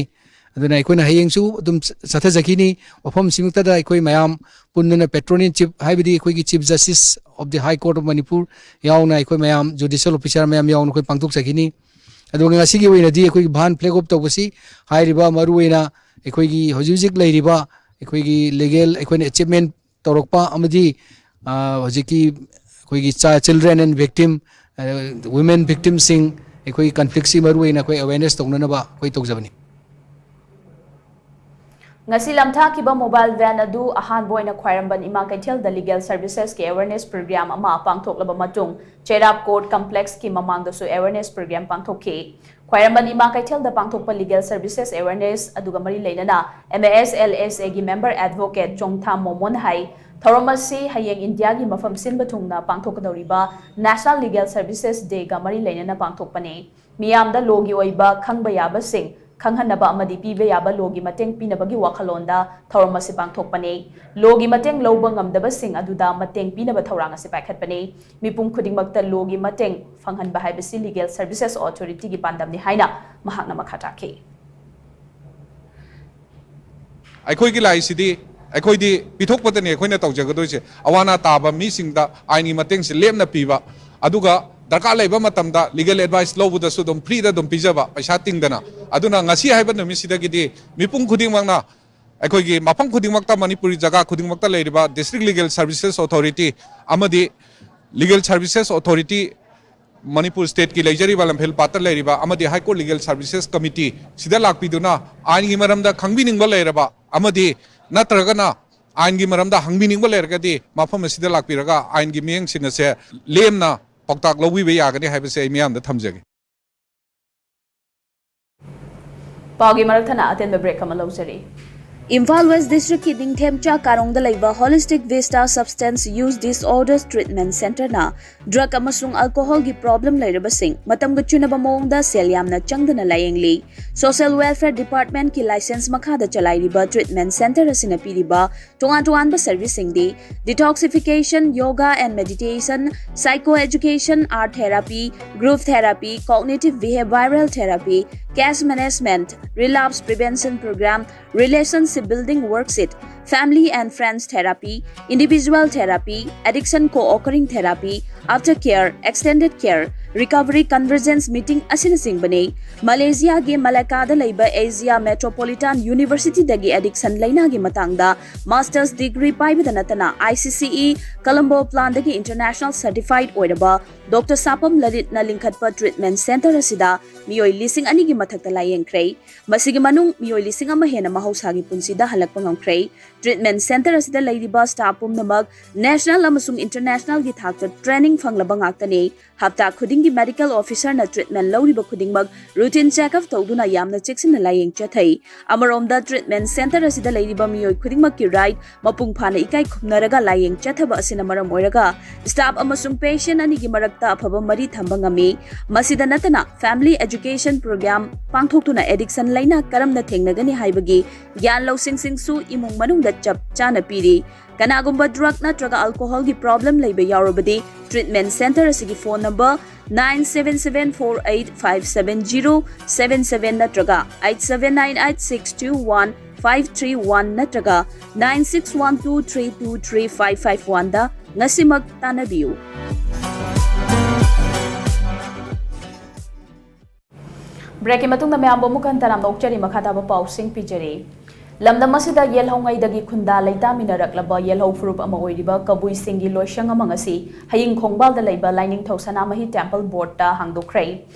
ꯑꯗꯨꯅ ꯑꯩꯈꯣꯏꯅ ꯍꯌꯦꯡꯁꯨ ꯑꯗꯨꯝ ꯆꯠꯊꯖꯈꯤꯅꯤ꯫ ꯃꯐꯝꯁꯤꯃꯛꯇꯗ ꯑꯩꯈꯣꯏ ꯃꯌꯥꯝ ꯄꯨꯟꯗꯨꯅ patroning chief, ꯍꯥꯏꯕꯗꯤ ꯑꯩꯈꯣꯏꯒꯤ Chief Justice of the High Court of Manipur ꯌꯥꯎꯅ ꯑꯩꯈꯣꯏ ꯃꯌꯥꯝ judicial officer ꯃꯌꯥꯝ ꯌꯥꯎꯅ ꯑꯩꯈꯣꯏ ꯄꯥꯡꯊꯣꯛꯆꯈꯤꯅꯤ꯫ ꯑꯗꯨꯒ ꯉꯁꯤꯒꯤ ꯑꯣꯏꯅꯗꯤ ꯑꯩꯈꯣꯏꯒꯤ ꯚꯥꯟ flag off ꯇꯧꯕꯁꯤ ꯍꯥꯏꯔꯤꯕ ꯃꯔꯨꯑꯣꯏꯅ ꯑꯩꯈꯣꯏꯒꯤ ꯍꯧꯖꯤꯛ ꯍꯧꯖꯤꯛ ꯂꯩꯔꯤꯕ ꯑꯩꯈꯣꯏꯒꯤ legal ꯑꯩꯈꯣꯏꯅ achievement ꯇꯧꯔꯛꯄ ꯑꯃꯗꯤ ꯍꯧꯖꯤꯛꯀꯤ ꯑꯩꯈꯣꯏꯒꯤ children and victim, women victimꯁꯤꯡ ꯑꯩꯈꯣꯏꯒꯤ conflictꯁꯤ ꯃꯔꯨꯑꯣꯏꯅ ꯑꯩꯈꯣꯏ awareness ꯇꯧꯅꯅꯕ ꯑꯩꯈꯣꯏ ꯇꯧꯖꯕꯅꯤ꯫ ꯉꯁꯤ ꯂꯝꯊꯥꯈꯤꯕ mobile van ꯑꯗꯨ ꯑꯍꯥꯟꯕ ꯑꯣꯏꯅ ꯈ꯭ꯋꯥꯏꯔꯝꯕꯟ ꯏꯃꯥ ꯀꯩꯊꯦꯜꯗ Legal Servicesꯀꯤ awareness program ꯑꯃ ꯄꯥꯡꯊꯣꯛꯂꯕ ꯃꯇꯨꯡ ꯆꯩꯔꯥꯞ Court Complexꯀꯤ ꯃꯃꯥꯡꯗꯁꯨ awareness program ꯄꯥꯡꯊꯣꯛꯈꯤ꯫ ꯈ꯭ꯋꯥꯏꯔꯝꯕꯟ ꯏꯃꯥ ꯀꯩꯊꯦꯜꯗ ꯄꯥꯡꯊꯣꯛꯄ Legal Services Awareness ꯑꯗꯨꯒ ꯃꯔꯤ ꯂꯩꯅꯅ MASLSAꯒꯤ member advocate ꯆꯣꯡꯊꯥꯝ ꯃꯣꯃꯣꯟ ꯍꯥꯏ, ꯊꯧꯔꯝ ꯑꯁꯤ ꯍꯌꯦꯡ ꯏꯟꯗꯤꯌꯥꯒꯤ ꯃꯐꯝ ꯁꯤꯟꯕ ꯊꯨꯡꯅ ꯄꯥꯡꯊꯣꯛꯀꯗꯧꯔꯤꯕ National Legal Services Dayꯒ ꯃꯔꯤ ꯂꯩꯅꯅ ꯄꯥꯡꯊꯣꯛꯄꯅꯤ꯫ ꯃꯤꯌꯥꯝꯗ lawꯒꯤ ꯑꯣꯏꯕ ꯈꯪꯕ ꯌꯥꯕꯁꯤꯡ ꯈꯪꯍꯟꯅꯕ ꯑꯃꯗꯤ ꯄꯤꯕ ꯌꯥꯕ lawꯒꯤ ꯃꯇꯦꯡ ꯄꯤꯅꯕꯒꯤ ꯋꯥꯈꯜꯂꯣꯟꯗ ꯊꯧꯔꯝ ꯑꯁꯤ ꯄꯥꯡꯊꯣꯛꯄꯅꯤ꯫ Lawꯒꯤ ꯃꯇꯦꯡ ꯂꯧꯕ ꯉꯝꯗꯕꯁꯤꯡ ꯑꯗꯨꯗ ꯃꯇꯦꯡ ꯄꯤꯅꯕ ꯊꯧꯔꯥꯡ ꯑꯁꯤ ꯄꯥꯏꯈꯠꯄꯅꯤ꯫ ꯃꯤꯄꯨꯝ ꯈꯨꯗꯤꯡꯃꯛꯇ lawꯒꯤ ꯃꯇꯦꯡ ꯐꯪꯍꯟꯕ ꯍꯥꯏꯕꯁꯤ Legal Services Authorityꯒꯤ ꯄꯥꯟꯗꯝꯅꯤ ꯍꯥꯏꯅ ꯃꯍꯥꯛꯅ ꯃꯈꯥ ꯇꯥꯈꯤ꯫ ꯑꯩꯈꯣꯏꯒꯤ ꯂꯥꯏꯁꯤꯗꯤ ꯑꯩꯈꯣꯏꯗꯤ ꯄꯤꯊꯣꯛꯄꯇꯅꯤ ꯑꯩꯈꯣꯏꯅ ꯇꯧꯖꯒꯗꯣꯏꯁꯦ꯫ ꯑꯋꯥ ꯑꯅꯥ ꯇꯥꯕ ꯃꯤꯁꯤꯡꯗ ꯑꯥꯏꯟꯒꯤ ꯃꯇꯦꯡꯁꯤ ꯂꯦꯝꯅ ꯄꯤꯕ, ꯑꯗꯨꯒ ꯗꯔꯀꯥꯔ ꯂꯩꯕ ꯃꯇꯝꯗ legal advice ꯂꯧꯕꯗꯁꯨ ꯑꯗꯨꯝ freeꯗ ꯑꯗꯨꯝ ꯄꯤꯖꯕ, ꯄꯩꯁꯥ ꯇꯤꯡꯗꯅ꯫ ꯑꯗꯨꯅ ꯉꯁꯤ ꯍꯥꯏꯕ ꯅꯨꯃꯤꯠꯁꯤꯗꯒꯤꯗꯤ ꯃꯤꯄꯨꯝ ꯈꯨꯗꯤꯡꯃꯛꯅ, ꯑꯩꯈꯣꯏꯒꯤ ꯃꯐꯝ ꯈꯨꯗꯤꯡꯃꯛꯇ, ꯃꯅꯤꯄꯨꯔꯤ ꯖꯒꯥ ꯈꯨꯗꯤꯡꯃꯛꯇ ꯂꯩꯔꯤꯕ District Legal Services Authority ꯑꯃꯗꯤ Legal Services Authority, ꯃꯅꯤꯄꯨꯔ stateꯀꯤ ꯂꯩꯖꯔꯤꯕ ꯂꯝꯐꯦꯜ ꯄꯥꯠꯇ ꯂꯩꯔꯤꯕ ꯑꯃꯗꯤ High Court Legal Services Committee ꯁꯤꯗ ꯂꯥꯛꯄꯤꯗꯨꯅ ꯑꯥꯏꯟꯒꯤ ꯃꯔꯝꯗ ꯈꯪꯕꯤꯅꯤꯡꯕ ꯂꯩꯔꯕ ꯑꯃꯗꯤ ꯅꯠꯇ꯭ꯔꯒꯅ ꯑꯥꯏꯟꯒꯤ ꯃꯔꯝꯗ ꯍꯪꯕꯤꯅꯤꯡꯕ ꯂꯩꯔꯒꯗꯤ ꯃꯐꯝ ꯑꯁꯤꯗ ꯂꯥꯛꯄꯤꯔꯒ ꯑꯥꯏꯟꯒꯤ ꯃꯤꯠꯌꯦꯡꯁꯤꯡ ꯑꯁꯦ ꯂꯦꯝꯅ ꯄꯥꯎꯇꯥꯛ ꯂꯧꯕꯤꯕ ꯌꯥꯒꯅꯤ ꯍꯥꯏꯕꯁꯦ ꯑꯩ ꯃꯤꯌꯥꯝꯗ ꯊꯝꯖꯒꯦ꯫ ꯄꯥꯎꯒꯤ ꯃꯔꯛ ꯊꯠꯅ ꯑꯇꯦꯟꯕ break ꯑꯃ ꯂꯧꯖꯔꯤ꯫ ꯏꯝꯐꯥꯜ ꯋꯦꯁ ꯗꯤꯁꯇ꯭ꯔꯤꯛꯀꯤ ꯅꯤꯡꯊꯦꯝꯆꯥ ꯀꯥꯔꯣꯡꯗ ꯂꯩꯕ Holistic Vista Substance Use Disorders Treatment Centreꯅ drug ꯑꯃꯁꯨꯡ alcoholꯒꯤ problem ꯂꯩꯔꯕꯁꯤꯡ ꯃꯇꯝꯒ ꯆꯨꯅꯕ ꯃꯑꯣꯡꯗ ꯁꯦꯜ ꯌꯥꯝꯅ ꯆꯪꯗꯅ ꯂꯥꯌꯦꯡꯂꯤ꯫ Social Welfare Departmentꯀꯤ license ꯃꯈꯥꯗ ꯆꯂꯥꯏꯔꯤꯕ treatment centre ꯑꯁꯤꯅ ꯄꯤꯔꯤꯕ ꯇꯣꯉꯥꯟ ꯇꯣꯉꯥꯟꯕ serviceꯁꯤꯡꯗꯤ detoxification, yoga and meditation, psycho education, art therapy, group therapy, cognitive behavioral therapy, case management, relapse prevention program, relationship building worksheet, family and friends therapy, individual therapy, addiction co-occurring therapy, aftercare, extended care, recovery convergence meeting ꯑꯁꯤꯅꯆꯤꯡꯕꯅꯤ꯫ ꯃꯂꯦꯁꯤꯌꯥꯒꯤ ꯃꯂꯥꯀꯥꯗ ꯂꯩꯕ Asia Metropolitan Universityꯗꯒꯤ addiction ꯂꯩꯅꯥꯒꯤ ꯃꯇꯥꯡꯗ master's degree ꯄꯥꯏꯕꯗ ꯅꯠꯇꯅ ICCE Colombo planꯗꯒꯤ international certified ꯑꯣꯏꯔꯕ Doctor ꯁꯥꯄꯝ ꯂꯂꯤꯠꯅ ꯂꯤꯡꯈꯠꯄ treatment centre ꯑꯁꯤꯗ ꯃꯤꯑꯣꯏ ꯂꯤꯁꯤꯡ ꯑꯅꯤꯒꯤ ꯃꯊꯛꯇ ꯂꯥꯌꯦꯡꯈ꯭ꯔꯦ꯫ ꯃꯁꯤꯒꯤ ꯃꯅꯨꯡ ꯃꯤꯑꯣꯏ ꯂꯤꯁꯤꯡ ꯑꯃ ꯍꯦꯟꯅ ꯃꯍꯧꯁꯥꯒꯤ ꯄꯨꯟꯁꯤꯗ ꯍꯜꯂꯛꯄ ꯉꯝꯈ꯭ꯔꯦ꯫ Treatment centre ꯑꯁꯤꯗ ꯂꯩꯔꯤꯕ staff ꯄꯨꯝꯅꯃꯛ national ꯑꯃꯁꯨꯡ internationalꯒꯤ ꯊꯥꯛꯇ training ꯐꯪꯂꯕ ꯉꯥꯛꯇꯅꯤ꯫ ꯍꯞꯇꯥ ꯈꯨꯗꯤꯡꯒꯤ medical officerꯅ treatment ꯂꯧꯔꯤꯕ ꯈꯨꯗꯤꯡꯃꯛ routine checkup ꯇꯧꯗꯨꯅ ꯌꯥꯝꯅ ꯆꯦꯛꯁꯤꯟꯅ ꯂꯥꯌꯦꯡ ꯆꯠꯊꯩ꯫ ꯑꯃꯔꯣꯝꯗ treatment centre ꯑꯁꯤꯗ ꯂꯩꯔꯤꯕ ꯃꯤꯑꯣꯏ ꯈꯨꯗꯤꯡꯃꯛꯀꯤ right ꯃꯄꯨꯡ ꯐꯥꯅ ꯏꯀꯥꯏ ꯈꯨꯝꯅꯔꯒ ꯂꯥꯌꯦꯡ ꯆꯠꯊꯕ ꯑꯁꯤꯅ ꯃꯔꯝ ꯑꯣꯏꯔꯒ staff ꯑꯃꯁꯨꯡ patient ꯑꯅꯤꯒꯤ ꯃꯔꯛꯇ ꯑꯐꯕ ꯃꯔꯤ ꯊꯝꯕ ꯉꯝꯃꯤ꯫ ꯃꯁꯤꯗ ꯅꯠꯇꯅ family education program ꯄꯥꯡꯊꯣꯛꯇꯨꯅ addiction ꯂꯩꯅꯥ ꯀꯔꯝꯅ ꯊꯦꯡꯅꯒꯅꯤ ꯍꯥꯏꯕꯒꯤ ꯒ꯭ꯌꯥꯟ ꯂꯧꯁꯤꯡꯁꯤꯡꯁꯨ ꯏꯃꯨꯡ ꯃꯅꯨꯡꯗ ꯆꯞ ꯆꯥꯅ ꯄꯤꯔꯤ꯫ ꯀꯅꯥꯒꯨꯝꯕ drug ꯅꯠꯇ꯭ꯔꯒ alcoholꯒꯤ problem ꯂꯩꯕ ꯌꯥꯎꯔꯕꯗꯤ treatment centre ꯑꯁꯤꯒꯤ phone number nine seven seven four eight five seven zero seven seven ꯅꯠꯇ꯭ꯔꯒ eight seven nine eight six two one five three one ꯅꯠꯇ꯭ꯔꯒ nine six one two three two three five five oneꯗ ꯉꯁꯤꯃꯛ ꯇꯥꯟꯅꯕꯤꯌꯨ꯫ Breakꯀꯤ ꯃꯇꯨꯡꯗ ꯃꯌꯥꯝꯕꯨ ꯑꯃꯨꯛ ꯍꯟꯅ ꯇꯔꯥꯝꯅ ꯑꯣꯛꯆꯔꯤ꯫ ꯃꯈꯥ ꯇꯥꯕ ꯄꯥꯎꯁꯤꯡ ꯄꯤꯖꯔꯤ꯫ ꯂꯝꯗꯝ ꯑꯁꯤꯗ ꯌꯦꯜꯍꯧꯉꯩꯗꯒꯤ ꯈꯨꯟꯗꯥ ꯂꯩꯇꯥꯃꯤꯟꯅꯔꯛꯂꯕ ꯌꯦꯜꯍꯧ ꯐꯨꯔꯨꯞ ꯑꯃ ꯑꯣꯏꯔꯤꯕ ꯀꯕꯨꯏꯁꯤꯡꯒꯤ ꯂꯣꯏꯁꯪ ꯑꯃ ꯉꯁꯤ ꯍꯌꯤꯡ ꯈꯣꯡꯕꯥꯜꯗ ꯂꯩꯕ ꯂꯥꯏꯅꯤꯡꯊꯧ ꯁꯅꯥꯃꯍꯤ Temple Boardꯇ ꯍꯥꯡꯗꯣꯛꯈ꯭ꯔꯦ꯫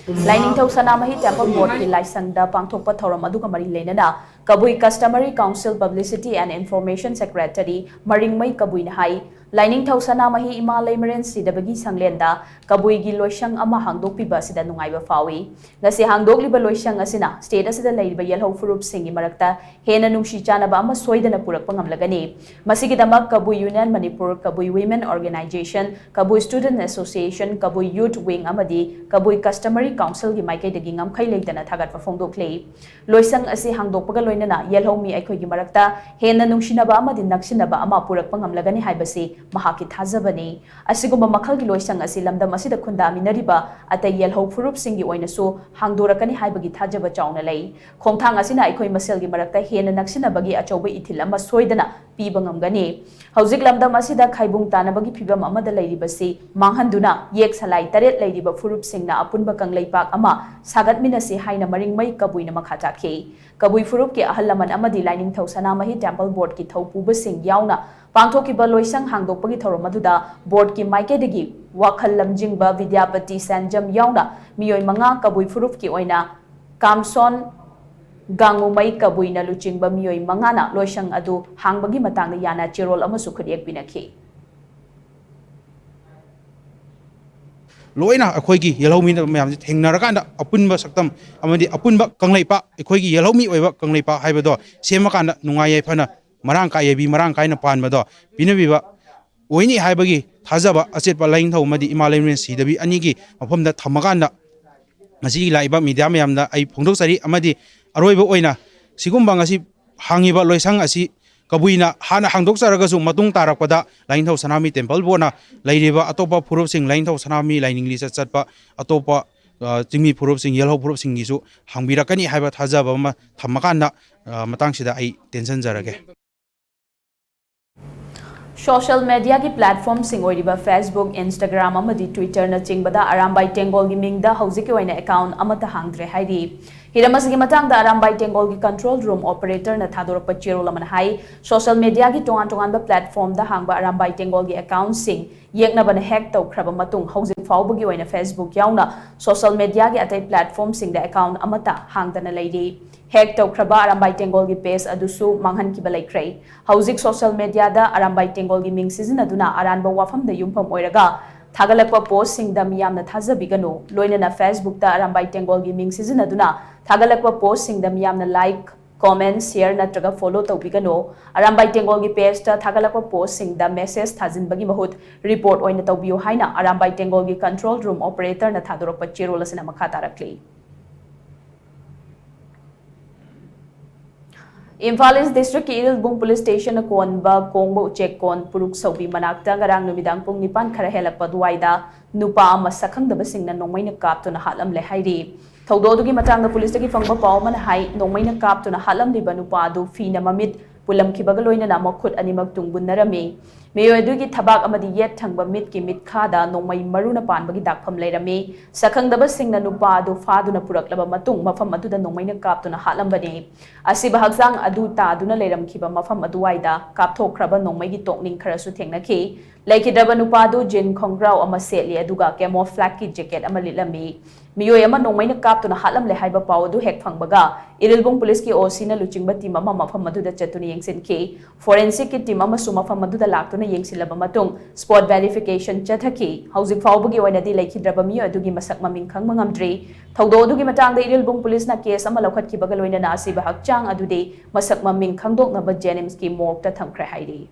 ꯂꯥꯏꯅꯤꯡꯊꯧ ꯁꯅꯥꯃꯍꯤ Temple Boardꯀꯤ ꯂꯥꯏꯁꯪꯗ ꯄꯥꯡꯊꯣꯛꯄ ꯊꯧꯔꯝ ꯑꯗꯨꯒ ꯃꯔꯤ ꯂꯩꯅꯅ ꯀꯕꯨꯏ Customary Council Publicity and Information Secretary ꯃꯔꯤꯡꯃꯩ ꯀꯕꯨꯏꯅ ꯍꯥꯏ, ꯂꯥꯏꯅꯤꯡꯊꯧ ꯁꯅꯥꯃꯍꯤ ꯏꯃꯥ ꯂꯩꯃꯔꯦꯟ ꯁꯤꯗꯕꯒꯤ ꯁꯪꯂꯦꯟꯗ ꯀꯕꯨꯏꯒꯤ ꯂꯣꯏꯁꯪ ꯑꯃ ꯍꯥꯡꯗꯣꯛꯄꯤꯕ ꯑꯁꯤꯗ ꯅꯨꯡꯉꯥꯏꯕ ꯐꯥꯎꯏ꯫ ꯉꯁꯤ ꯍꯥꯡꯗꯣꯛꯂꯤꯕ ꯂꯣꯏꯁꯪ ꯑꯁꯤꯅ state ꯑꯁꯤꯗ ꯂꯩꯔꯤꯕ ꯌꯦꯜꯍꯧ ꯐꯨꯔꯨꯞꯁꯤꯡꯒꯤ ꯃꯔꯛꯇ ꯍꯦꯟꯅ ꯅꯨꯡꯁꯤ ꯆꯥꯟꯅꯕ ꯑꯃ ꯁꯣꯏꯗꯅ ꯄꯨꯔꯛꯄ ꯉꯝꯂꯒꯅꯤ꯫ ꯃꯁꯤꯒꯤꯗꯃꯛ ꯀꯕꯨꯏ Union Manipur, ꯀꯕꯨꯏ Women Organisation, ꯀꯕꯨꯏ Student Association, ꯀꯕꯨꯏ Youth Wing ꯑꯃꯗꯤ ꯀꯕꯨꯏ Customary Councilꯒꯤ ꯃꯥꯏꯀꯩꯗꯒꯤ ꯉꯝꯈꯩ ꯂꯩꯇꯅ ꯊꯥꯒꯠꯄ ꯐꯣꯡꯗꯣꯛꯂꯤ꯫ ꯂꯣꯏꯁꯪ ꯑꯁꯤ ꯍꯥꯡꯗꯣꯛꯄꯒ ꯂꯣꯏꯅꯅ ꯌꯦꯜꯍꯧꯃꯤ ꯑꯩꯈꯣꯏꯒꯤ ꯃꯔꯛꯇ ꯍꯦꯟꯅ ꯅꯨꯡꯁꯤꯅꯕ ꯑꯃꯗꯤ ꯅꯛꯁꯤꯟꯅꯕ ꯑꯃ ꯄꯨꯔꯛꯄ ꯉꯝꯂꯒꯅꯤ ꯍꯥꯏꯕꯁꯤ ꯃꯍꯥꯛꯀꯤ ꯊꯥꯖꯕꯅꯤ꯫ ꯑꯁꯤꯒꯨꯝꯕ ꯃꯈꯜꯒꯤ ꯂꯣꯏꯁꯪ ꯑꯁꯤ ꯂꯝꯗꯝ ꯑꯁꯤꯗ ꯈꯨꯟꯗꯥꯃꯤꯟꯅꯔꯤꯕ ꯑꯇꯩ ꯌꯦꯜꯍꯧ ꯐꯨꯔꯨꯞꯁꯤꯡꯒꯤ ꯑꯣꯏꯅꯁꯨ ꯍꯥꯡꯗꯣꯔꯛꯀꯅꯤ ꯍꯥꯏꯕꯒꯤ ꯊꯥꯖꯕ ꯆꯥꯎꯅ ꯂꯩ꯫ ꯈꯣꯡꯊꯥꯡ ꯑꯁꯤꯅ ꯑꯩꯈꯣꯏ ꯃꯁꯦꯜꯒꯤ ꯃꯔꯛꯇ ꯍꯦꯟꯅ ꯅꯛꯁꯤꯟꯅꯕꯒꯤ ꯑꯆꯧꯕ ꯏꯊꯤꯜ ꯑꯃ ꯁꯣꯏꯗꯅ ꯄꯤꯕ ꯉꯝꯒꯅꯤ꯫ ꯍꯧꯖꯤꯛ ꯂꯝꯗꯝ ꯑꯁꯤꯗ ꯈꯥꯏꯕꯨꯡ ꯇꯥꯅꯕꯒꯤ ꯐꯤꯕꯝ ꯑꯃꯗ ꯂꯩꯔꯤꯕꯁꯤ ꯃꯥꯡꯍꯟꯗꯨꯅ ꯌꯦꯛ ꯁꯂꯥꯏ ꯇꯔꯦꯠ ꯂꯩꯔꯤꯕ ꯐꯨꯔꯨꯞꯁꯤꯡꯅ ꯑꯄꯨꯟꯕ ꯀꯪꯂꯩꯄꯥꯛ ꯑꯃ ꯁꯥꯒꯠꯃꯤꯟꯅꯁꯤ ꯍꯥꯏꯅ ꯃꯔꯤꯡꯃꯩ ꯀꯕꯨꯏꯅ ꯃꯈꯥ ꯇꯥꯈꯤ꯫ ꯀꯕꯨꯏ ꯐꯨꯔꯨꯞꯀꯤ ꯑꯍꯜ ꯂꯃꯟ ꯑꯃꯗꯤ ꯂꯥꯏꯅꯤꯡꯊꯧ ꯁꯅꯥꯃꯍꯤ Temple Boardꯀꯤ ꯊꯧꯄꯨꯕꯁꯤꯡ ꯌꯥꯎꯅ ꯄꯥꯡꯊꯣꯛꯈꯤꯕ ꯂꯣꯏꯁꯪ ꯍꯥꯡꯗꯣꯛꯄꯒꯤ ꯊꯧꯔꯝ ꯑꯗꯨꯗ boardꯀꯤ ꯃꯥꯏꯀꯩꯗꯒꯤ ꯋꯥꯈꯜ ꯂꯝꯖꯤꯡꯕ ꯕꯤꯗ꯭ꯌꯥꯄꯇꯤ ꯁꯦꯟꯖꯝ ꯌꯥꯎꯅ ꯃꯤꯑꯣꯏ ꯃꯉꯥ, ꯀꯕꯨꯏ ꯐꯨꯔꯨꯞꯀꯤ ꯑꯣꯏꯅ ꯀꯥꯝꯁꯣꯟ ꯒꯥꯡꯉꯨꯃꯩ ꯀꯕꯨꯏꯅ ꯂꯨꯆꯤꯡꯕ ꯃꯤꯑꯣꯏ ꯃꯉꯥꯅ ꯂꯣꯏꯁꯪ ꯑꯗꯨ ꯍꯥꯡꯕꯒꯤ ꯃꯇꯥꯡꯗ ꯌꯥꯅ ꯆꯦꯔꯣꯜ ꯑꯃꯁꯨ ꯈꯨꯠꯌꯦꯛ ꯄꯤꯅꯈꯤ꯫ ꯂꯣꯏꯅ ꯑꯩꯈꯣꯏꯒꯤ ꯌꯦꯜꯍꯧꯃꯤ ꯃꯌꯥꯝꯁꯦ ꯊꯦꯡꯅꯔꯀꯥꯟꯗ ꯑꯄꯨꯟꯕ ꯁꯛꯇꯝ ꯑꯃꯗꯤ ꯑꯄꯨꯟꯕ ꯀꯪꯂꯩꯄꯥꯛ, ꯑꯩꯈꯣꯏꯒꯤ ꯌꯦꯜꯍꯧꯃꯤ ꯑꯣꯏꯕ ꯀꯪꯂꯩꯄꯥꯛ ꯍꯥꯏꯕꯗꯣ ꯁꯦꯝꯃꯀꯥꯟꯗ ꯅꯨꯡꯉꯥꯏ ꯌꯥꯏꯐꯅ ꯃꯔꯥꯡ ꯀꯥꯏ ꯌꯥꯏꯕꯤ ꯃꯔꯥꯡ ꯀꯥꯏꯅ ꯄꯥꯟꯕꯗꯣ ꯄꯤꯅꯕꯤꯕ ꯑꯣꯏꯅꯤ ꯍꯥꯏꯕꯒꯤ ꯊꯥꯖꯕ ꯑꯆꯦꯠꯄ ꯂꯥꯏꯅꯤꯡꯊꯧ ꯑꯃꯗꯤ ꯏꯃꯥ ꯂꯩꯃꯔꯦꯟ ꯁꯤꯗꯕꯤ ꯑꯅꯤꯒꯤ ꯃꯐꯝꯗ ꯊꯝꯃꯀꯥꯟꯗ ꯉꯁꯤꯒꯤ ꯂꯥꯛꯏꯕ media ꯃꯌꯥꯝꯗ ꯑꯩ ꯐꯣꯡꯗꯣꯛꯆꯔꯤ꯫ ꯑꯃꯗꯤ ꯑꯔꯣꯏꯕ ꯑꯣꯏꯅ ꯁꯤꯒꯨꯝꯕ ꯉꯁꯤ ꯍꯥꯡꯉꯤꯕ ꯂꯣꯏꯁꯪ ꯑꯁꯤ ꯀꯕꯨꯏꯅ ꯍꯥꯟꯅ ꯍꯥꯡꯗꯣꯛꯆꯔꯒꯁꯨ ꯃꯇꯨꯡ ꯇꯥꯔꯛꯄꯗ ꯂꯥꯏꯅꯤꯡꯊꯧ ꯁꯅꯥꯃꯍꯤ Temple Boardꯅ ꯂꯩꯔꯤꯕ ꯑꯇꯣꯞꯄ ꯐꯨꯔꯨꯞꯁꯤꯡ, ꯂꯥꯏꯅꯤꯡꯊꯧ ꯁꯅꯥꯃꯍꯤ ꯂꯥꯏꯅꯤꯡ ꯂꯤꯆꯠ ꯆꯠꯄ ꯑꯇꯣꯞꯄ, ꯑ, ꯆꯤꯡꯃꯤ ꯐꯨꯔꯨꯞꯁꯤꯡ, ꯌꯦꯜꯍꯧ ꯐꯨꯔꯨꯞꯁꯤꯡꯒꯤꯁꯨ ꯍꯥꯡꯕꯤꯔꯛꯀꯅꯤ ꯍꯥꯏꯕ ꯊꯥꯖꯕ ꯑꯃ ꯊꯝꯃꯀꯥꯟꯗ, ꯑ, ꯃꯇꯥꯡꯁꯤꯗ ꯑꯩ ꯇꯦꯟꯁꯤꯟꯖꯔꯒꯦ꯫ Social mediaꯒꯤ platformꯁꯤꯡ ꯑꯣꯏꯔꯤꯕ Facebook, Instagram ꯑꯃꯗꯤ Twitterꯅꯆꯤꯡꯕꯗ ꯑꯔꯥꯝꯕꯥꯏ ꯇꯦꯡꯒꯣꯜꯒꯤ ꯃꯤꯡꯗ ꯍꯧꯖꯤꯛꯀꯤ ꯑꯣꯏꯅ account ꯑꯃꯠꯇ ꯍꯥꯡꯗ꯭ꯔꯦ ꯍꯥꯏꯔꯤ꯫ ꯍꯤꯔꯝ ꯑꯁꯤꯒꯤ ꯃꯇꯥꯡꯗ ꯑꯔꯥꯝꯕꯥꯏ ꯇꯦꯡꯒꯣꯜꯒꯤ control room operator ꯅ ꯊꯥꯗꯣꯔꯛꯄ ꯆꯦꯔꯣꯜ ꯑꯃꯅ ꯍꯥꯏ, social media ꯒꯤ ꯇꯣꯉꯥꯟ ꯇꯣꯉꯥꯟꯕ platform ꯗ ꯍꯥꯡꯕ ꯑꯔꯥꯝꯕꯥꯏ ꯇꯦꯡꯒꯣꯜꯒꯤ account ꯁꯤꯡ ꯌꯦꯛꯅꯕꯅ hack ꯇꯧꯈ꯭ꯔꯕ ꯃꯇꯨꯡ ꯍꯧꯖꯤꯛ ꯐꯥꯎꯕꯒꯤ ꯑꯣꯏꯅ Facebook ꯌꯥꯎꯅ social media ꯒꯤ ꯑꯇꯩ platform ꯁꯤꯡꯗ account ꯑꯃꯠꯇ ꯍꯥꯡꯗꯅ ꯂꯩꯔꯤ꯫ Hack ꯇꯧꯈ꯭ꯔꯕ ꯑꯔꯥꯝꯕꯥꯏ ꯇꯦꯡꯒꯣꯜꯒꯤ page ꯑꯗꯨꯁꯨ ꯃꯥꯡꯍꯟꯈꯤꯕ ꯂꯩꯈ꯭ꯔꯦ꯫ ꯍꯧꯖꯤꯛ social media ꯗ ꯑꯔꯥꯝꯕꯥꯏ ꯇꯦꯡꯒꯣꯜꯒꯤ ꯃꯤꯡ ꯁꯤꯖꯤꯟꯅꯗꯨꯅ ꯑꯔꯥꯟꯕ ꯋꯥꯐꯝꯗ ꯌꯨꯝꯐꯝ ꯑꯣꯏꯔꯒ ꯊꯥꯒꯠꯂꯛꯄ post ꯁꯤꯡꯗ ꯃꯤꯌꯥꯝꯅ ꯊꯥꯖꯕꯤꯒꯅꯨ꯫ ꯂꯣꯏꯅꯅ Facebook ꯇ ꯑꯔꯥꯝꯕꯥꯏ ꯇꯦꯡꯒꯣꯜꯒꯤ ꯃꯤꯡ ꯁꯤꯖꯤꯟꯅꯗꯨꯅ ꯊꯥꯒꯠꯂꯛꯄ post ꯁꯤꯡꯗ ꯃꯤꯌꯥꯝꯅ like, comment, share ꯅꯠꯇ꯭ꯔꯒ follow ꯇꯧꯕꯤꯒꯅꯨ꯫ ꯑꯔꯥꯝꯕꯥꯏ ꯇꯦꯡꯒꯣꯜꯒꯤ page ꯇ ꯊꯥꯒꯠꯂꯛꯄ post ꯁꯤꯡꯗ message ꯊꯥꯖꯤꯟꯕꯒꯤ ꯃꯍꯨꯠ report ꯑꯣꯏꯅ ꯇꯧꯕꯤꯌꯨ ꯍꯥꯏꯅ ꯑꯔꯥꯝꯕꯥꯏ ꯇꯦꯡꯒꯣꯜꯒꯤ control room operator ꯅ ꯊꯥꯗꯣꯔꯛꯄ ꯆꯦꯔꯣꯜ ꯑꯁꯤꯅ ꯃꯈꯥ ꯇꯥꯔꯛꯂꯤ꯫ ꯏꯝꯐꯥꯜ East District ꯀꯤ ꯏꯔꯤꯜꯕꯨꯡ Police Station ꯅ ꯀꯣꯟꯕ ꯀꯣꯡꯕ ꯎꯆꯦꯛ ꯀꯣꯟ ꯄꯨꯔꯨꯛ ꯁꯧꯕꯤ ꯃꯅꯥꯛꯇ ꯉꯔꯥꯡ ꯅꯨꯃꯤꯗꯥꯡ ꯄꯨꯡ ꯅꯤꯄꯥꯟ ꯈꯔ ꯍꯦꯜꯂꯛꯄ ꯑꯗꯨꯋꯥꯏꯗ ꯅꯨꯄꯥ ꯑꯃ ꯁꯛꯈꯪꯗꯕꯁꯤꯡꯅ ꯅꯣꯡꯃꯩꯅ ꯀꯥꯞꯇꯨꯅ ꯍꯥꯠꯂꯝꯂꯦ ꯍꯥꯏꯔꯤ꯫ ꯊꯧꯗꯣꯛ ꯑꯗꯨꯒꯤ ꯃꯇꯥꯡꯗ police ꯇꯒꯤ ꯐꯪꯕ ꯄꯥꯎ ꯑꯃꯅ ꯍꯥꯏ, ꯅꯣꯡꯃꯩꯅ ꯀꯥꯞꯇꯨꯅ ꯍꯥꯠꯂꯝꯂꯤꯕ ꯅꯨꯄꯥ ꯑꯗꯨ ꯐꯤꯅ ꯃꯃꯤꯠ ꯄꯨꯜꯂꯝꯈꯤꯕꯒ ꯂꯣꯏꯅꯅ ꯃꯈꯨꯠ ꯑꯅꯤꯃꯛ ꯇꯨꯡꯒꯨꯟꯅꯔꯝꯃꯤ꯫ ꯃꯤꯑꯣꯏ ꯑꯗꯨꯒꯤ ꯊꯕꯥꯛ ꯑꯃꯗꯤ ꯌꯦꯠ ꯊꯪꯕ ꯃꯤꯠꯀꯤ ꯃꯤꯠꯈꯥꯗ ꯅꯣꯡꯃꯩ ꯃꯔꯨꯅ ꯄꯥꯟꯕꯒꯤ ꯗꯥꯛꯐꯝ ꯂꯩꯔꯝꯃꯤ꯫ ꯁꯛꯈꯪꯗꯕꯁꯤꯡꯅ ꯅꯨꯄꯥ ꯑꯗꯨ ꯐꯥꯗꯨꯅ ꯄꯨꯔꯛꯂꯕ ꯃꯇꯨꯡ ꯃꯐꯝ ꯑꯗꯨꯗ ꯅꯣꯡꯃꯩꯅ ꯀꯥꯞꯇꯨꯅ ꯍꯥꯠꯂꯝꯕꯅꯤ꯫ ꯑꯁꯤꯕ ꯍꯛꯆꯥꯡ ꯑꯗꯨ ꯇꯥꯗꯨꯅ ꯂꯩꯔꯝꯈꯤꯕ ꯃꯐꯝ ꯑꯗꯨꯋꯥꯏꯗ ꯀꯥꯞꯊꯣꯛꯈ꯭ꯔꯕ ꯅꯣꯡꯃꯩꯒꯤ ꯇꯣꯛꯅꯤꯡ ꯈꯔꯁꯨ ꯊꯦꯡꯅꯈꯤ꯫ ꯂꯩꯈꯤꯗ꯭ꯔꯕ ꯅꯨꯄꯥ ꯑꯗꯨ jean ꯈꯣꯡꯒ꯭ꯔꯥꯎ ꯑꯃ ꯁꯦꯠꯂꯤ, ꯑꯗꯨꯒ camouflage ꯀꯤ jacket ꯑꯃ ꯂꯤꯠꯂꯝꯃꯤ꯫ ꯃꯤꯑꯣꯏ ꯑꯃ ꯅꯣꯡꯃꯩꯅ ꯀꯥꯞꯇꯨꯅ ꯍꯥꯠꯂꯝꯂꯦ ꯍꯥꯏꯕ ꯄꯥꯎ ꯑꯗꯨ ꯍꯦꯛ ꯐꯪꯕꯒ, ꯏꯔꯤꯜꯕꯨꯡ police ꯀꯤ O C ꯅ ꯂꯨꯆꯤꯡꯕ team ꯑꯃ ꯃꯐꯝ ꯑꯗꯨꯗ ꯆꯠꯇꯨꯅ ꯌꯦꯡꯁꯤꯟꯈꯤ꯫ Forensic ꯀꯤ team ꯑꯃꯁꯨ ꯃꯐꯝ ꯑꯗꯨꯗ ꯂꯥꯛꯇꯨꯅ ꯌꯦꯡꯁꯤꯜꯂꯕ ꯃꯇꯨꯡ, spot verification ꯆꯠꯊꯈꯤ꯫ ꯍꯧꯖꯤꯛ ꯐꯥꯎꯕꯒꯤ ꯑꯣꯏꯅꯗꯤ ꯂꯩꯈꯤꯗ꯭ꯔꯕ ꯃꯤꯑꯣꯏ ꯑꯗꯨꯒꯤ ꯃꯁꯛ ꯃꯃꯤꯡ ꯈꯪꯕ ꯉꯝꯗ꯭ꯔꯤ꯫ ꯊꯧꯗꯣꯛ ꯑꯗꯨꯒꯤ ꯃꯇꯥꯡꯗ ꯏꯔꯤꯜꯕꯨꯡ police ꯅ case ꯑꯃ ꯂꯧꯈꯠꯈꯤꯕꯒ ꯂꯣꯏꯅꯅ ꯑꯁꯤꯕ ꯍꯛꯆꯥꯡ ꯑꯗꯨꯗꯤ ꯃꯁꯛ ꯃꯃꯤꯡ ꯈꯪꯗꯣꯛꯅꯕ JNIMS ꯀꯤ morgue ꯇ ꯊꯝꯈ꯭ꯔꯦ ꯍꯥꯏꯔꯤ꯫